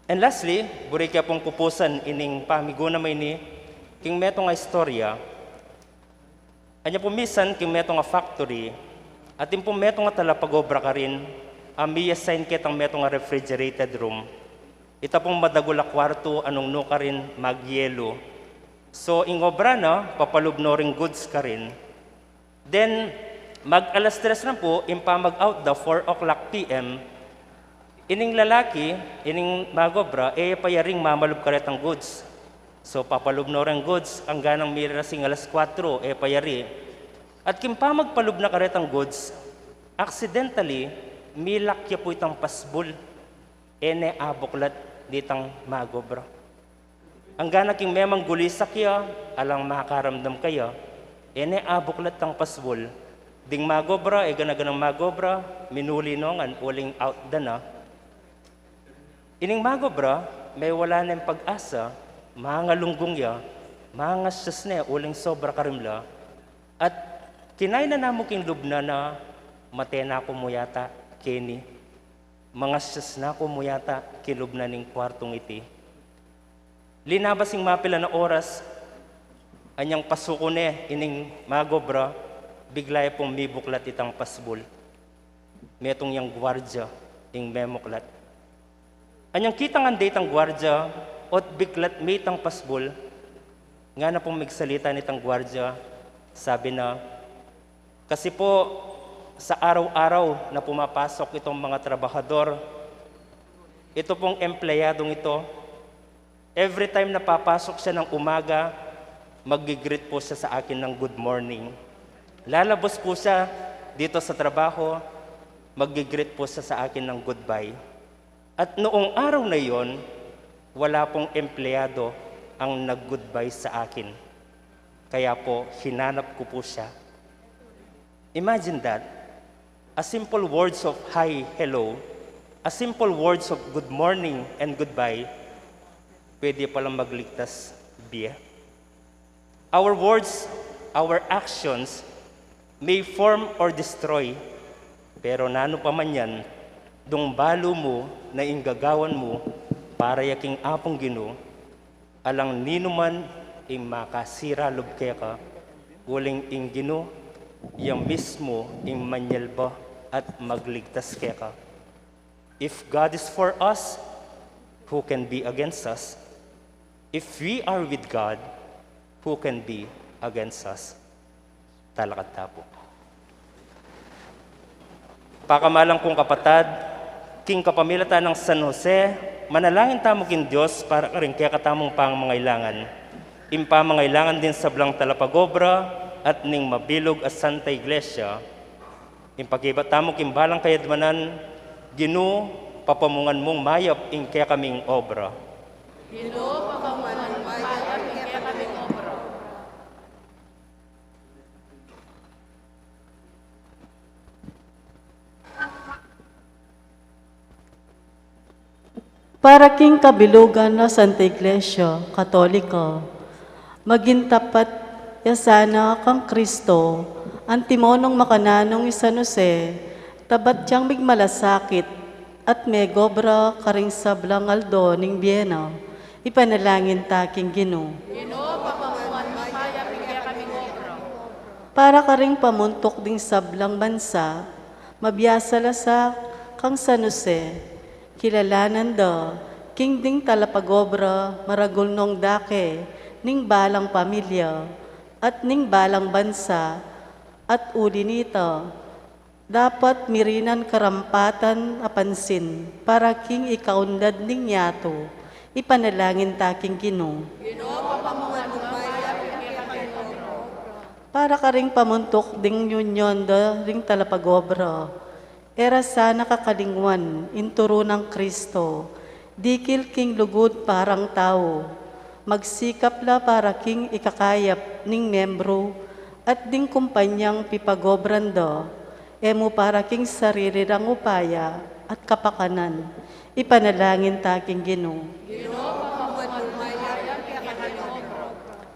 And lastly, buri ke pung kupusan ining pamigunam a ini, king metung a istorya, anya pu misan king metung a factory, atin pung metung a talapag-obra karin, a mi-assign ketang metung a refrigerated room. Ita pung madagul a kuartu a nung nukarin magyelu. So, ing obra na, papalub no ring goods karin. Then, mag-alas tres na pu, ing pamag-out da, four o'clock P M, ining lalaki, ining mag-obra, e pa ya ring mamalub karetang goods. So, papalub no reng goods, angganang mirasing alas kuatro, e pa ya ri. At king pamagpalub na karetang goods, accidentally, milak ya pu itang pasbul. E ne abuklat ditang mag-obra. Anggana king memang gulisak ya, alang makaramdam kaya, e ne abuklat tang pasbul. Ding mag-obra, e gana-ganang mag-obra, minuli no ngan uling out da na. Ining mag-obra, mewala neng pag-asa, mangalunggung ya, mangasyas ne uling sobra karin la. At kinayna na mu king lub na na, mate na ku mu yata keni. Mangasyas na ku mu yata king lub na ning kuartung iti. Linabas ing mapilan a oras, anyang pasukun ne ining mag-obra, bigla ya pung mibuklat itang pasbul. Metung yang guardia ing memuklat. Anyang kitang ande itang guardia, ot biklat me itang pasbul, ngana pung migsalita nitang guardia, sabi na, kasi po, sa araw-araw na pumapasok itong mga trabahador, ito pong empleyadong ito, every time na papasok siya ng umaga, maggi-greet po siya sa akin ng good morning. Lalabas po siya dito sa trabaho, maggi-greet po siya sa akin ng goodbye. At noong araw na iyon, wala pong empleyado ang nag-goodbye sa akin. Kaya po, hinanap ko po siya. Imagine that. A simple words of hi, hello, a simple words of good morning and goodbye, pwede palang magligtas bie. Our words, our actions may form or destroy, pero nanu pa man yan, dung balu mu na ing gagawan mu para ya king Apung Ginu, alang ninuman ing makasira lub keka, uling ing Ginu ya mismu ing manyalba at magligtas keka. If God is for us, who can be against us? If we are with God, who can be against us? Talakad ta pu. Pakamalan kung kapatad, king kapamilatan nang San Jose, manalangin tamu king Dios para karing kekatamung pamangailangan. Ing pamangailangan ding sablang talapagobra at ning mabilug a Santa Iglesia. Ing pakibat tamu king balang kayadwanan, Ginu, papamungan mung mayap ing kekaming obra. Ginu, papamungan mung mayap ing kekaming obra. Para king kabilugan na Santa Iglesia Katolika, Maging tapat ya sana kang Kristo, antimo nung makananu i San Jose, tabat yang migmalasakit at megobra karing sablang aldo ning bie na. Ipanalangin ta king Ginu. Ginu, papamuan mu pa ya king kekaming obra. Para karing pamuntuk ding sablang bansa, mabiasa la sa kang San Jose, kilalanan da king ding talapagobra maragul nong dake ning balang pamilya at ning balang bansa, at uli nita, dapat mirinan karampatan a pansin para king ikaunlad ning yatu. Ipanalangin ta king Ginu. Ginu, papamuan mu pa ya king kekaming obra. Para karing pamuntuk ding union da ring talapagobra, e ra sana kakalingwan ing turu nang Kristo, dikil king lugud parang tau. Magsikap la para king ikakayap ning membru at ding kumpanyang pipagobran da, e mu para king sarili rang upaya at kapakanan. Ipanalangin ta king Ginu.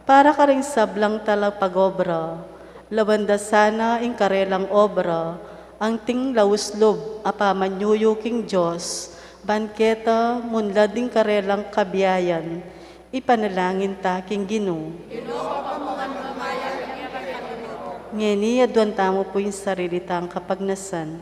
Para karing sablang talapagobra, lawan da sana ing karelang obra, anting lauslub a pamanyuyu king Dios, ban keta munlad ing karelang kabiayan. Ipanalangin ta king Ginu. Ngeni, aduan tamu pu ing sarili tang kapagnasan.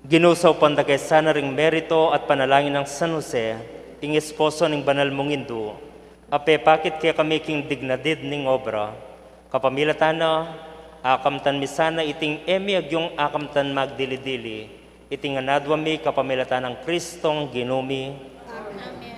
Ginu, saupan da ke sana ring meritu at panalangin nang San Jose, ing esposo ning banal mung indu, a pepakit kekami king dignidad ning obra. Kapamilatan na, akamtan mi sana iting e mi agyung akamtan magdili-dili, iti ngan aduan mi kapamilatan nang Kristong Ginu mi. Amen.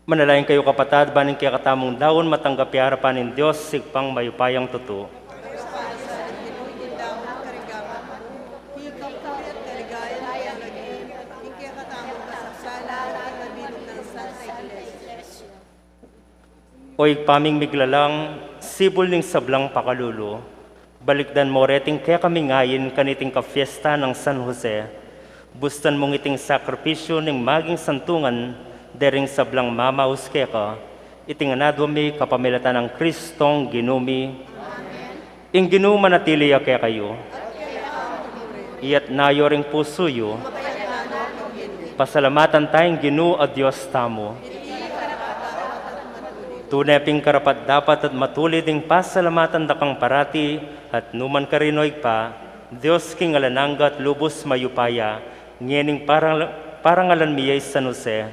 Manalangin kayu, kapatad, ban ing kekatamung daun matanggap ya arapan ning Dios, Ibpang mayupayang tutu. O Ibpa ming miglalang, sibul ning sablang pakalulu, balikdan mu reting kekaming ain kaniting kapiesta nang San Jose. Bustan mung iting sakripisyu ning maging santungan dering sablang mamaus keka. Iti ngan adwan mi kapamilatan nang Kristong Ginu mi. Amen. Ing Ginu manatili ya kekayu. Iyatas yu ring pusu yu. Pasalamatan taya ing Ginu a Dios tamu. Tune ping karapat-dapat at matulid ing pasalamatan da kang parati at nu man karin, O Ibpa, Dios king alang angga at lubus mayupaya, ngening parang, parangalan mi ya i San Jose.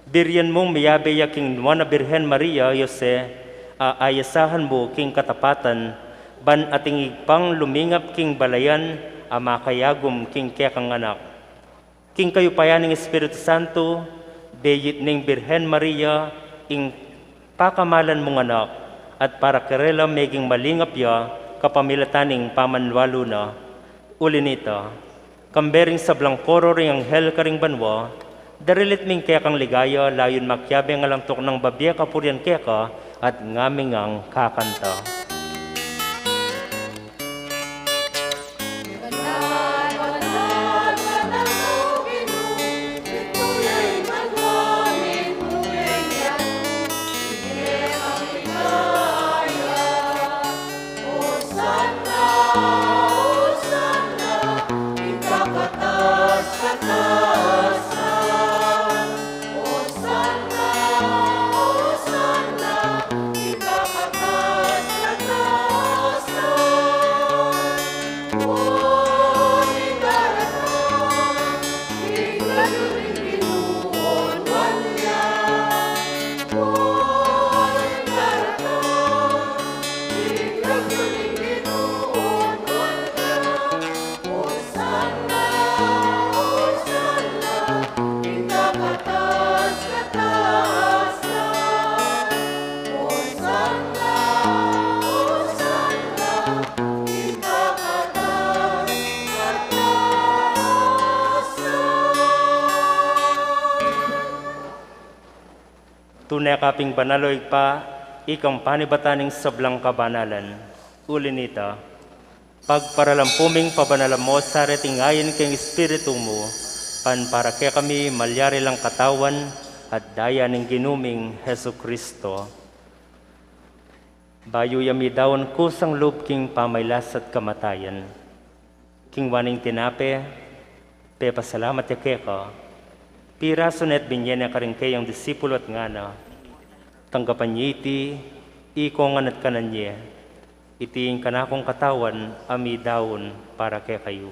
Birian mung miyabe ya king Nuan a Birhen Maria, Jose, a ayasahan mu king katapatan, ban ating Ibpang lumingap king balayan a makayagum king kekang anak. King kayupayan ning Espiritu Santo, beyit ning Birhen Maria ing pakamalan mung anak, at para karela meging malingap ya kapamilatan ning pamanualu na. Uli nita, kambe ring sablang koro ring anghel karing banua, darilit mi ing kekang ligaya, layun makiabe ing alang tuknang babie kapurian keka, at ngaming kakanta. Tune ka pin banal, O Ibpa, ikang panibatan ning sablang kabanalan. Uli nita, pagparalan pu ming pabanalan mu sa reting ain king Espiritu mu, ban para kekami malyari lang katawan at daya ning Ginu ming Jesucristo. Bayu ya midaun kusang lub king pamailas at kamatayan, kinua ne ing tinape, pepasalamat ya keka, pirasu ne at binye ne karing keyang disipulu at ngana: Tanggapan ye iti, ikong ngan at kanan ye. Iti ing kanakung katawan a midaun para kekayu.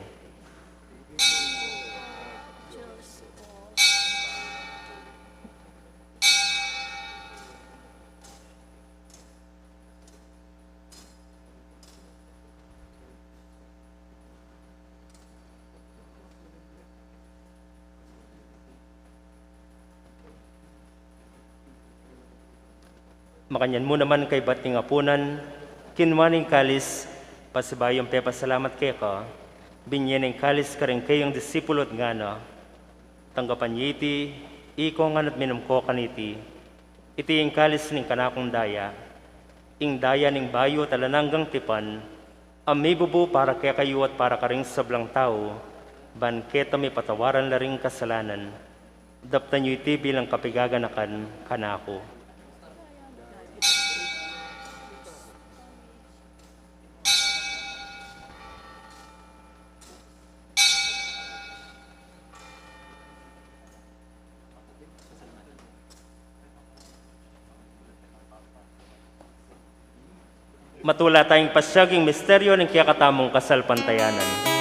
Makanyan mu naman kaybat ning apunan, kinua ne ing kalis, pasibayu yang pepasalamat keka, binye ne ing kalis karing keyang disipulu at ngana: Tanggapan ye iti, ikong ngan at minum ko kaniti. Iti ing kalis ning kanakung daya, ing daya ning bayu at alang anggang tipan, a mibubu para kekayu at para karing sablang tau, ban keta mipatawaran la ring kasalanan. Daptan yu iti bilang kapigaganakan kanaku. Matula tayang pasiag ing misteryu ning kekatamung kasalpantayanan.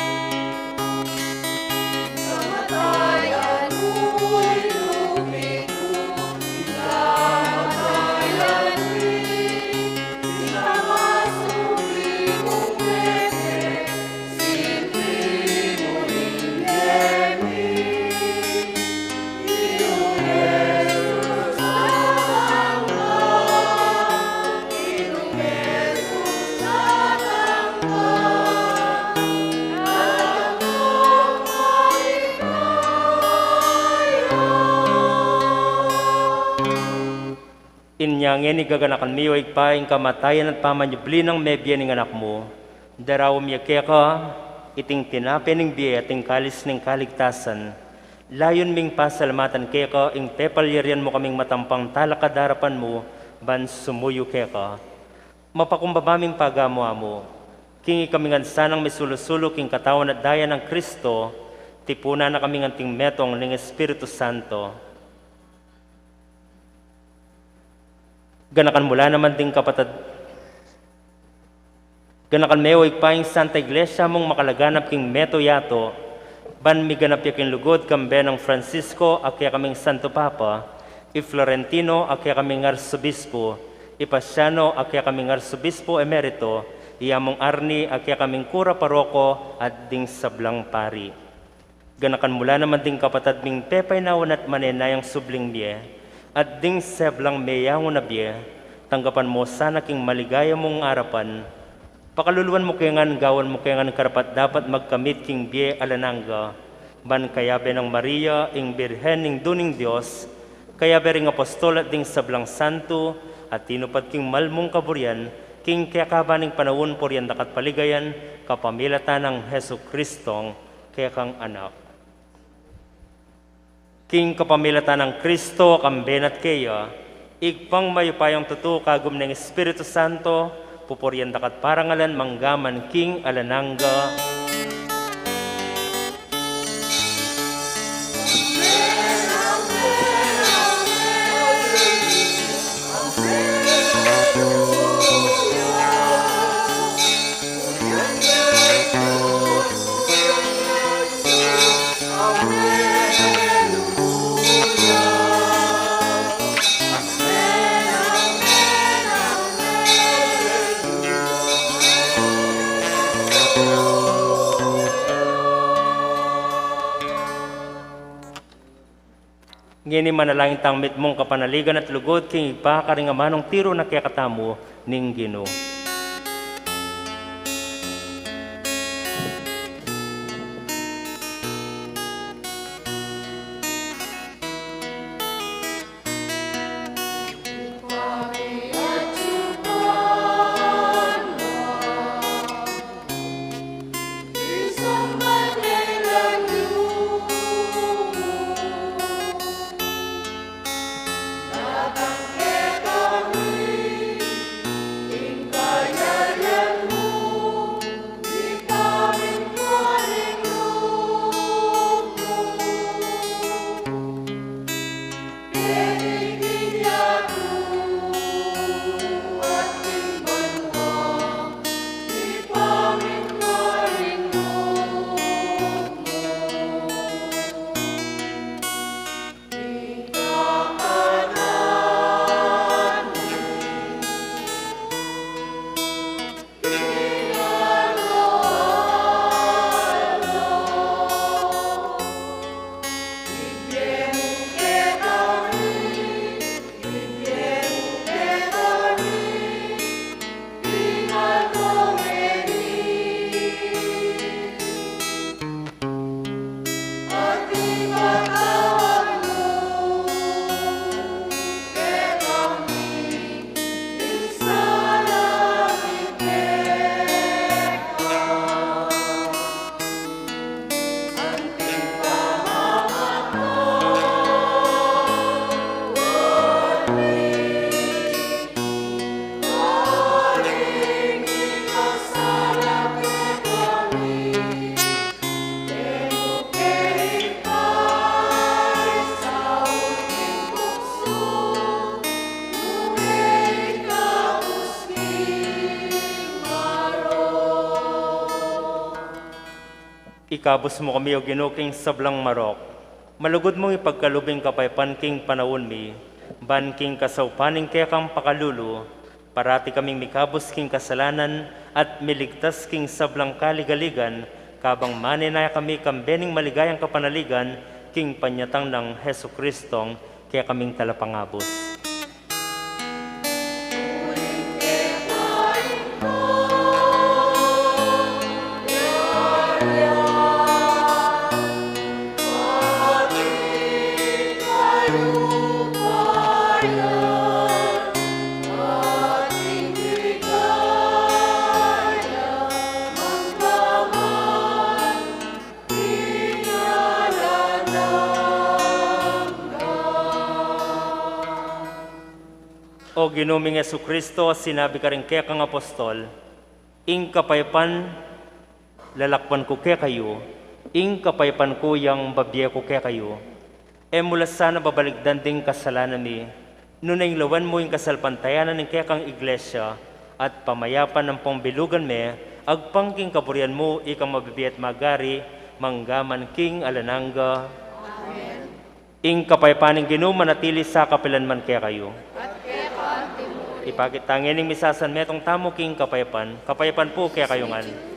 Nya ngeni gaganakan mi, o Ibpa, ing kamatayan at pamanyubli nang mebie ning Anak mu. Daraun mi keka iting tinape ning bie at ing kalis ning kaligtasan. Layun ming pasalamatan keka ing pepalyarian mu kaming matampang talakad king arapan mu ban sumuyu keka. Mapakumbaba ming pagamu-amu king ikami ngan sanang misulu-sulu king katawan at daya nang Kristo, tipunan na kami ngan king metung ning Espiritu Santo. Ganakan mu la naman ding kapatad, ganakan me, o Ibpa, ing Santa Iglesia mung makalaganap king mabilug a yatu, ban miganap ya king lugud kambe nang Francisco a kekaming Santo Papa, i Florentino a kekaming Arsobispo, i Paciano a kekaming Arsobispo Emerito, i Among Arnie a kekaming Kura Paroko, at ding sablang pari. Ganakan mu la naman ding kapatad ming pepainawa na at manenayang subling mie, at ding sablang meyangu na bie, tanggapan mu sana king maligaya mung arapan. Pakaluluan mu ke ngan, gawan mu ke ngan karapat-dapat magkamit king bie alang angga, ban kayabe nang Maria, ing Birhen, Indu ning Dios, kayabe ring apostol at ding sablang santo a tinupad king mal mung kaburian, king kekaban ning panaun purian da ka at paligayan, kapamilatan nang Jesucristong kekang Anak. King kapamilatan nang Kristo, kambe na at keya, Ibpang mayupayang tutu, kagum ning Espiritu Santo, pupurian da ka at parangalan mangga man king alang angga. Ngeni manalangin tang mitmung kapanaligan at lugud king Ibpa karing amanung tiru na kekatamu ning Ginu. Ikabus mu kami, O Ginu, king sablang marok. Malugud mung ipagkalub ing kapayapan king panaun mi, ban king kasaupan ning kekang pakalulu, parati kaming mikabus king kasalanan at miligtas king sablang kaligaligan, kabang manenaya kami kambe ning maligayang kapanaligan king panyatang nang Jesucristong kekaming Talapangabus. Ginu ming Jesucristo, sinabi karing kekang apostol, ing kapayapan lalakwan ku kekayu, ing kapayapan ku yang babie ku kekayu. E mu la sana babaligdan ding kasalanan mi, nune ing lawen mu ing kasalpantayanan ning kekang iglesia, at pamayapan ampong bilugan me, agpang king kaburian mu, ikang mabibie at magari, mangga man king alang angga. Amen. Ing kapayapan ning Ginu manatili sa kapilan man kekayu. At keka antimurin. Ipakit ta ngening misasan metung tamu king kapayapan, kapayapan pu kekayu ngan.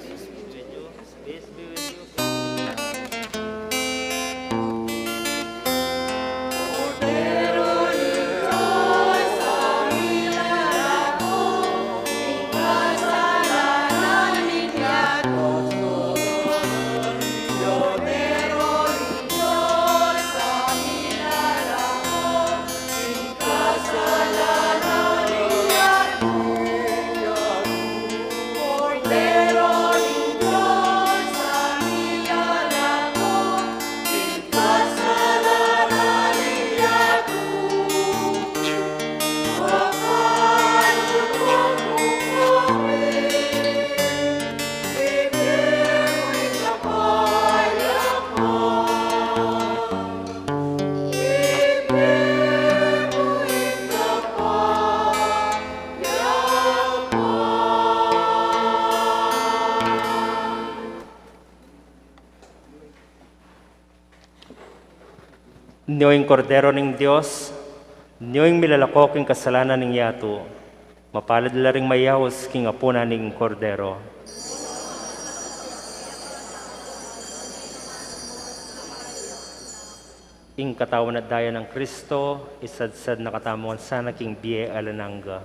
Nyo ing Kordero ning Dios, nyo ing milalako king kasalanan ning yatu. Mapalad la ring mayaus king apunan ning Kordero. Ing katawan at daya nang Kristo, isadsad na katamu ngan sana king bie alang angga.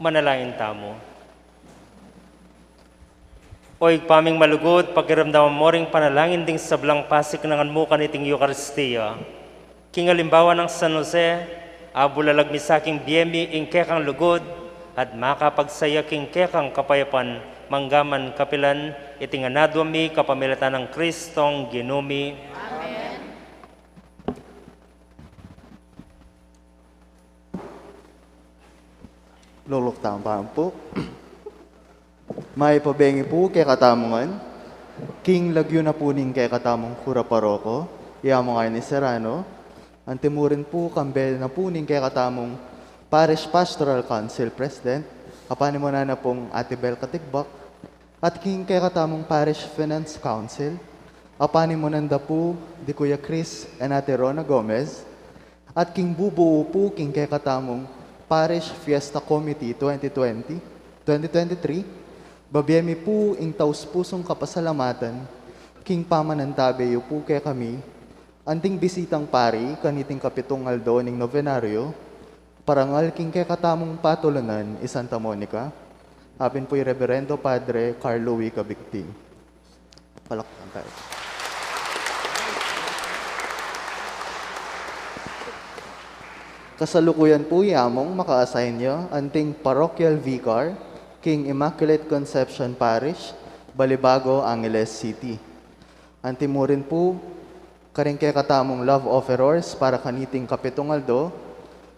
Manalangin tamu. O Ibpa ming malugud, pakiramdaman mu ring panalangin ding sablang pasiknangan mu kaniting Eukaristia. King alimbawa nang San Jose, abulalag mi sa king bie mi ing kekang lugud, at makapagsaya king kekang kapayapan, manggaman kapilan, iti ngan adwan mi kapamilatan nang Kristong Ginu mi. Amen. Luluktan tamu pu. Mayap a bengi pu kekatamu ngan. King lagyu na pu ning kekatamung kura paroko, i Among Arnie Serrano, anti mu rin pu kambe na pu ning kekatamung Parish Pastoral Council President, a panimunan na pung Ate Bel Katigbak, at king kekatamung Parish Finance Council, a panimunan da pu di Kuya Chris and Ate Rona Gomez, at king bubu pu king kekatamung Parish Fiesta Committee twenty twenty, twenty twenty-three, babie mi pu ing taus-pusung kapasalamatan king pamanantabe yu pu kekami, anting bisitang pari kaniting kapitung aldo ning nobenaryo, parangal king kekatamung patulunan i Santa Monica, apin pu i Reberendo Padre Carlo Wika Bigting. Palakpakan tamu. Kasalukuyan pu i Among maka-assign ya anting parochial vicar king Immaculate Conception Parish, Balibago, Angeles City. Anti mu rin pu karing kekatamung love offerors para kaniting kapitung aldo,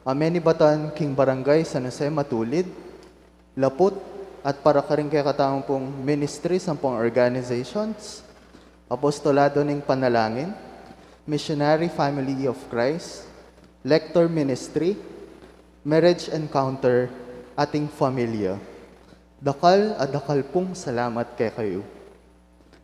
a menibatan king Barangay San Jose Matulid, Laput, at para karing kekatamu pung ministries ampong organizations, Apostolado ning Panalangin, Missionary Family of Christ, Lector Ministry, Marriage Encounter, ating familia. Dakal a dakal pung salamat kekayu.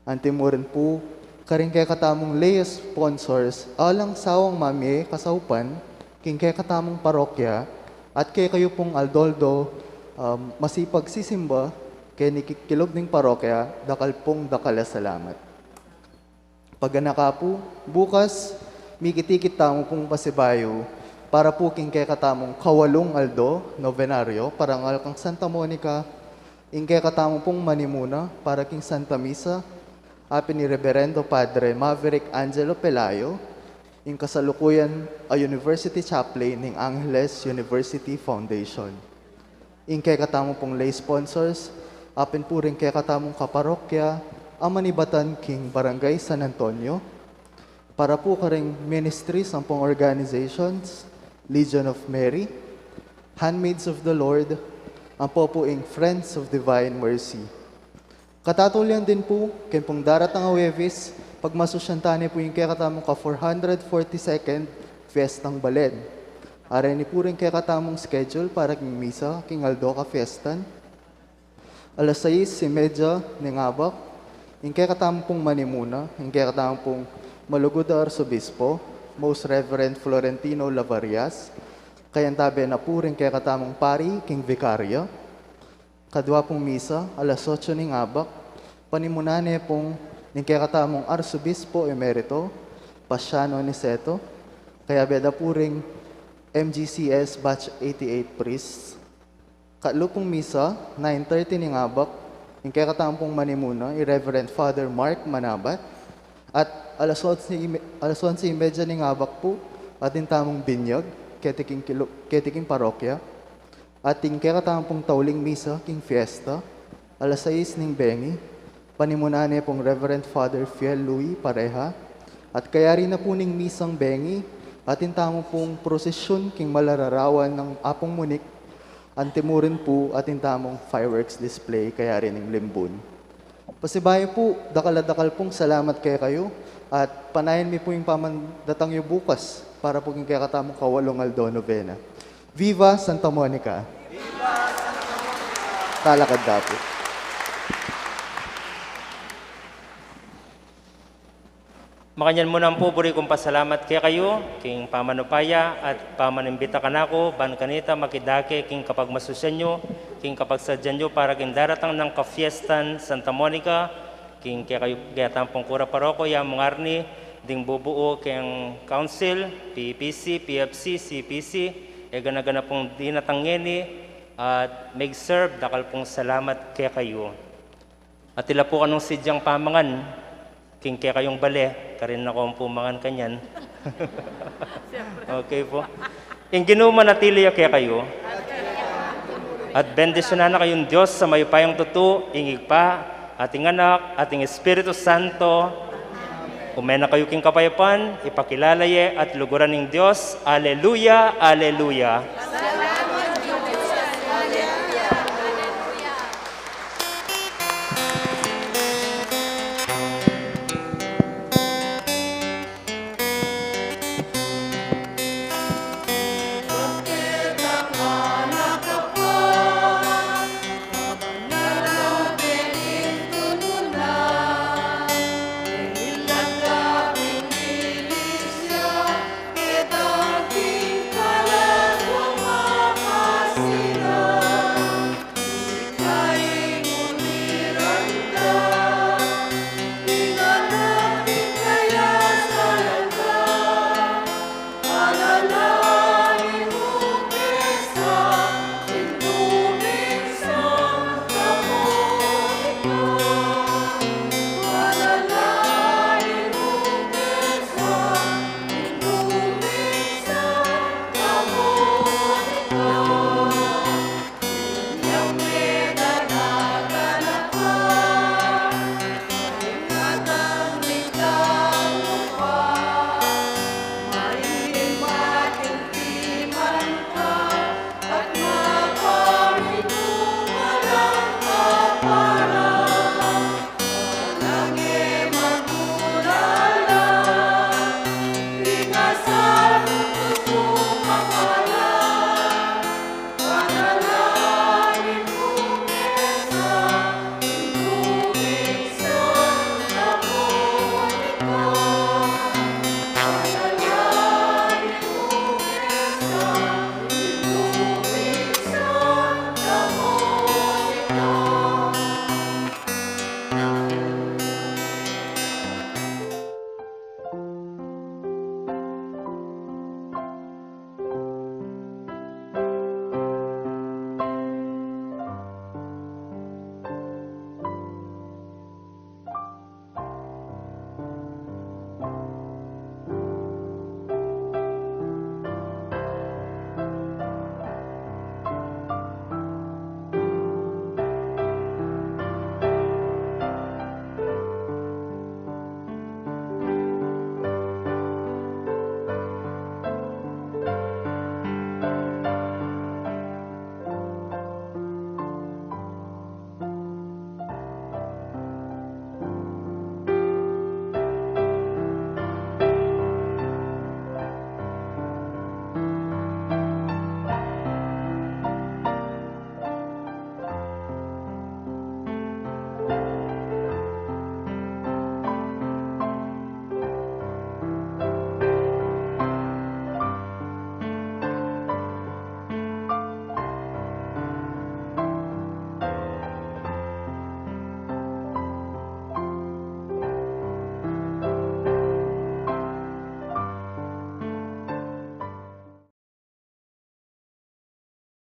Anti mu rin pu karing kekatamung lay sponsors, alang sawang mamie kasaupan king kekatamung parokya, at kekayu pung aldo-aldo, um, masipag sisimba keni ki-, kilub ning parokya, dakal pung dakal a salamat. Paganaka pu, bukas, mikit-ikit tamu pung pasibayu para pu king kekatamung kawalung aldo, nobenaryo, parangal kang Santa Monica, ing kekatamu pung manimuna para king Santa Misa, apin i Reberendo Padre Maverick Angelo Pelayo, ing kasalukuyan a University Chaplain ning Angeles University Foundation. Ing kekatamu pung lay sponsors, apin pu ring kekatamung kaparokya, a manibatan king Barangay San Antonio, para pu karing ministries ampong organizations, Legion of Mary, Handmaids of the Lord, ampo pu ing Friends of Divine Mercy. Katatulian din pu, ken pung daratang a Huwebes, pagmasusyan tane pu ing kekatamung ka four hundred forty-second Fiestang Balen. Areni pu ring kekatamung schedule para king misa king aldo ka fiestan. Alas sais y media ning abak, ing kekatamu pung manimuna, ing kekatamu pung malugud a Arsobispo, Most Reverend Florentino Lavarias, kayantabe na pu ring kekatamung pari king vikarya. Kadwa pung misa, alas otso ning abak, panimunan ne pung ning kekatamung Arsobispo Emerito, Pasiano Niceto, kayabe da pu ring M G C S Batch eighty-eight priests. Katlu pung misa, nine thirty ning abak, ing kekatamu pung manimuna, i Reverend Father Mark Manabat, at alas onse y me-, alas onse y media ning abak pu, atin tamung binyag, keti king kilu-, keti king parokya, at ing kekatamu pung tauling misa, king fiesta, alas sais ning bengi, panimunan ne pung Reverend Father Fiel Louis Pareja, at kayari na pu ning misang bengi, atin tamu pung prosesyun king malararawan nang Apung Monique, anti mu rin pu atin tamung fireworks display kayari ning limbun. Pasibayu pu, dakal a dakal pung salamat kekayu, at panayan mi pu ing pamandatang yu bukas, para pu king kekatamung kawalung aldo novena. Viva Santa Monica! Talakad da pu. Makanyan mu naman pu, buri kung pasalamat kekayu king pamanupaya at pamanimbita kanaku, ban kanita makidake king kapagmasusyan yu, king kapagsadyan yu para king daratang nang kafiestan Santa Monica, king kekayu, kekatamu pung kura paroko, i Among Arnie, ding bubuu king council, P P C, P F C, C P C, e gana-gana pung dinatang ngeni, At mag-serve, dakal pung salamat kekayu. At ila pu kanung sadyang pamangan king kekayung bale, karin na kayu pu mangan kanyan. Okay pu. Ing Ginu manatili ya kekayu. At bendisyunan na kayung Dios a mayupayang tutu, ing Ibpa, at ing Anak, at ing Espiritu Santo. Ume na kayu king kapayapan, ipakilala ye at luguran ing Dios. Aleluya, aleluya.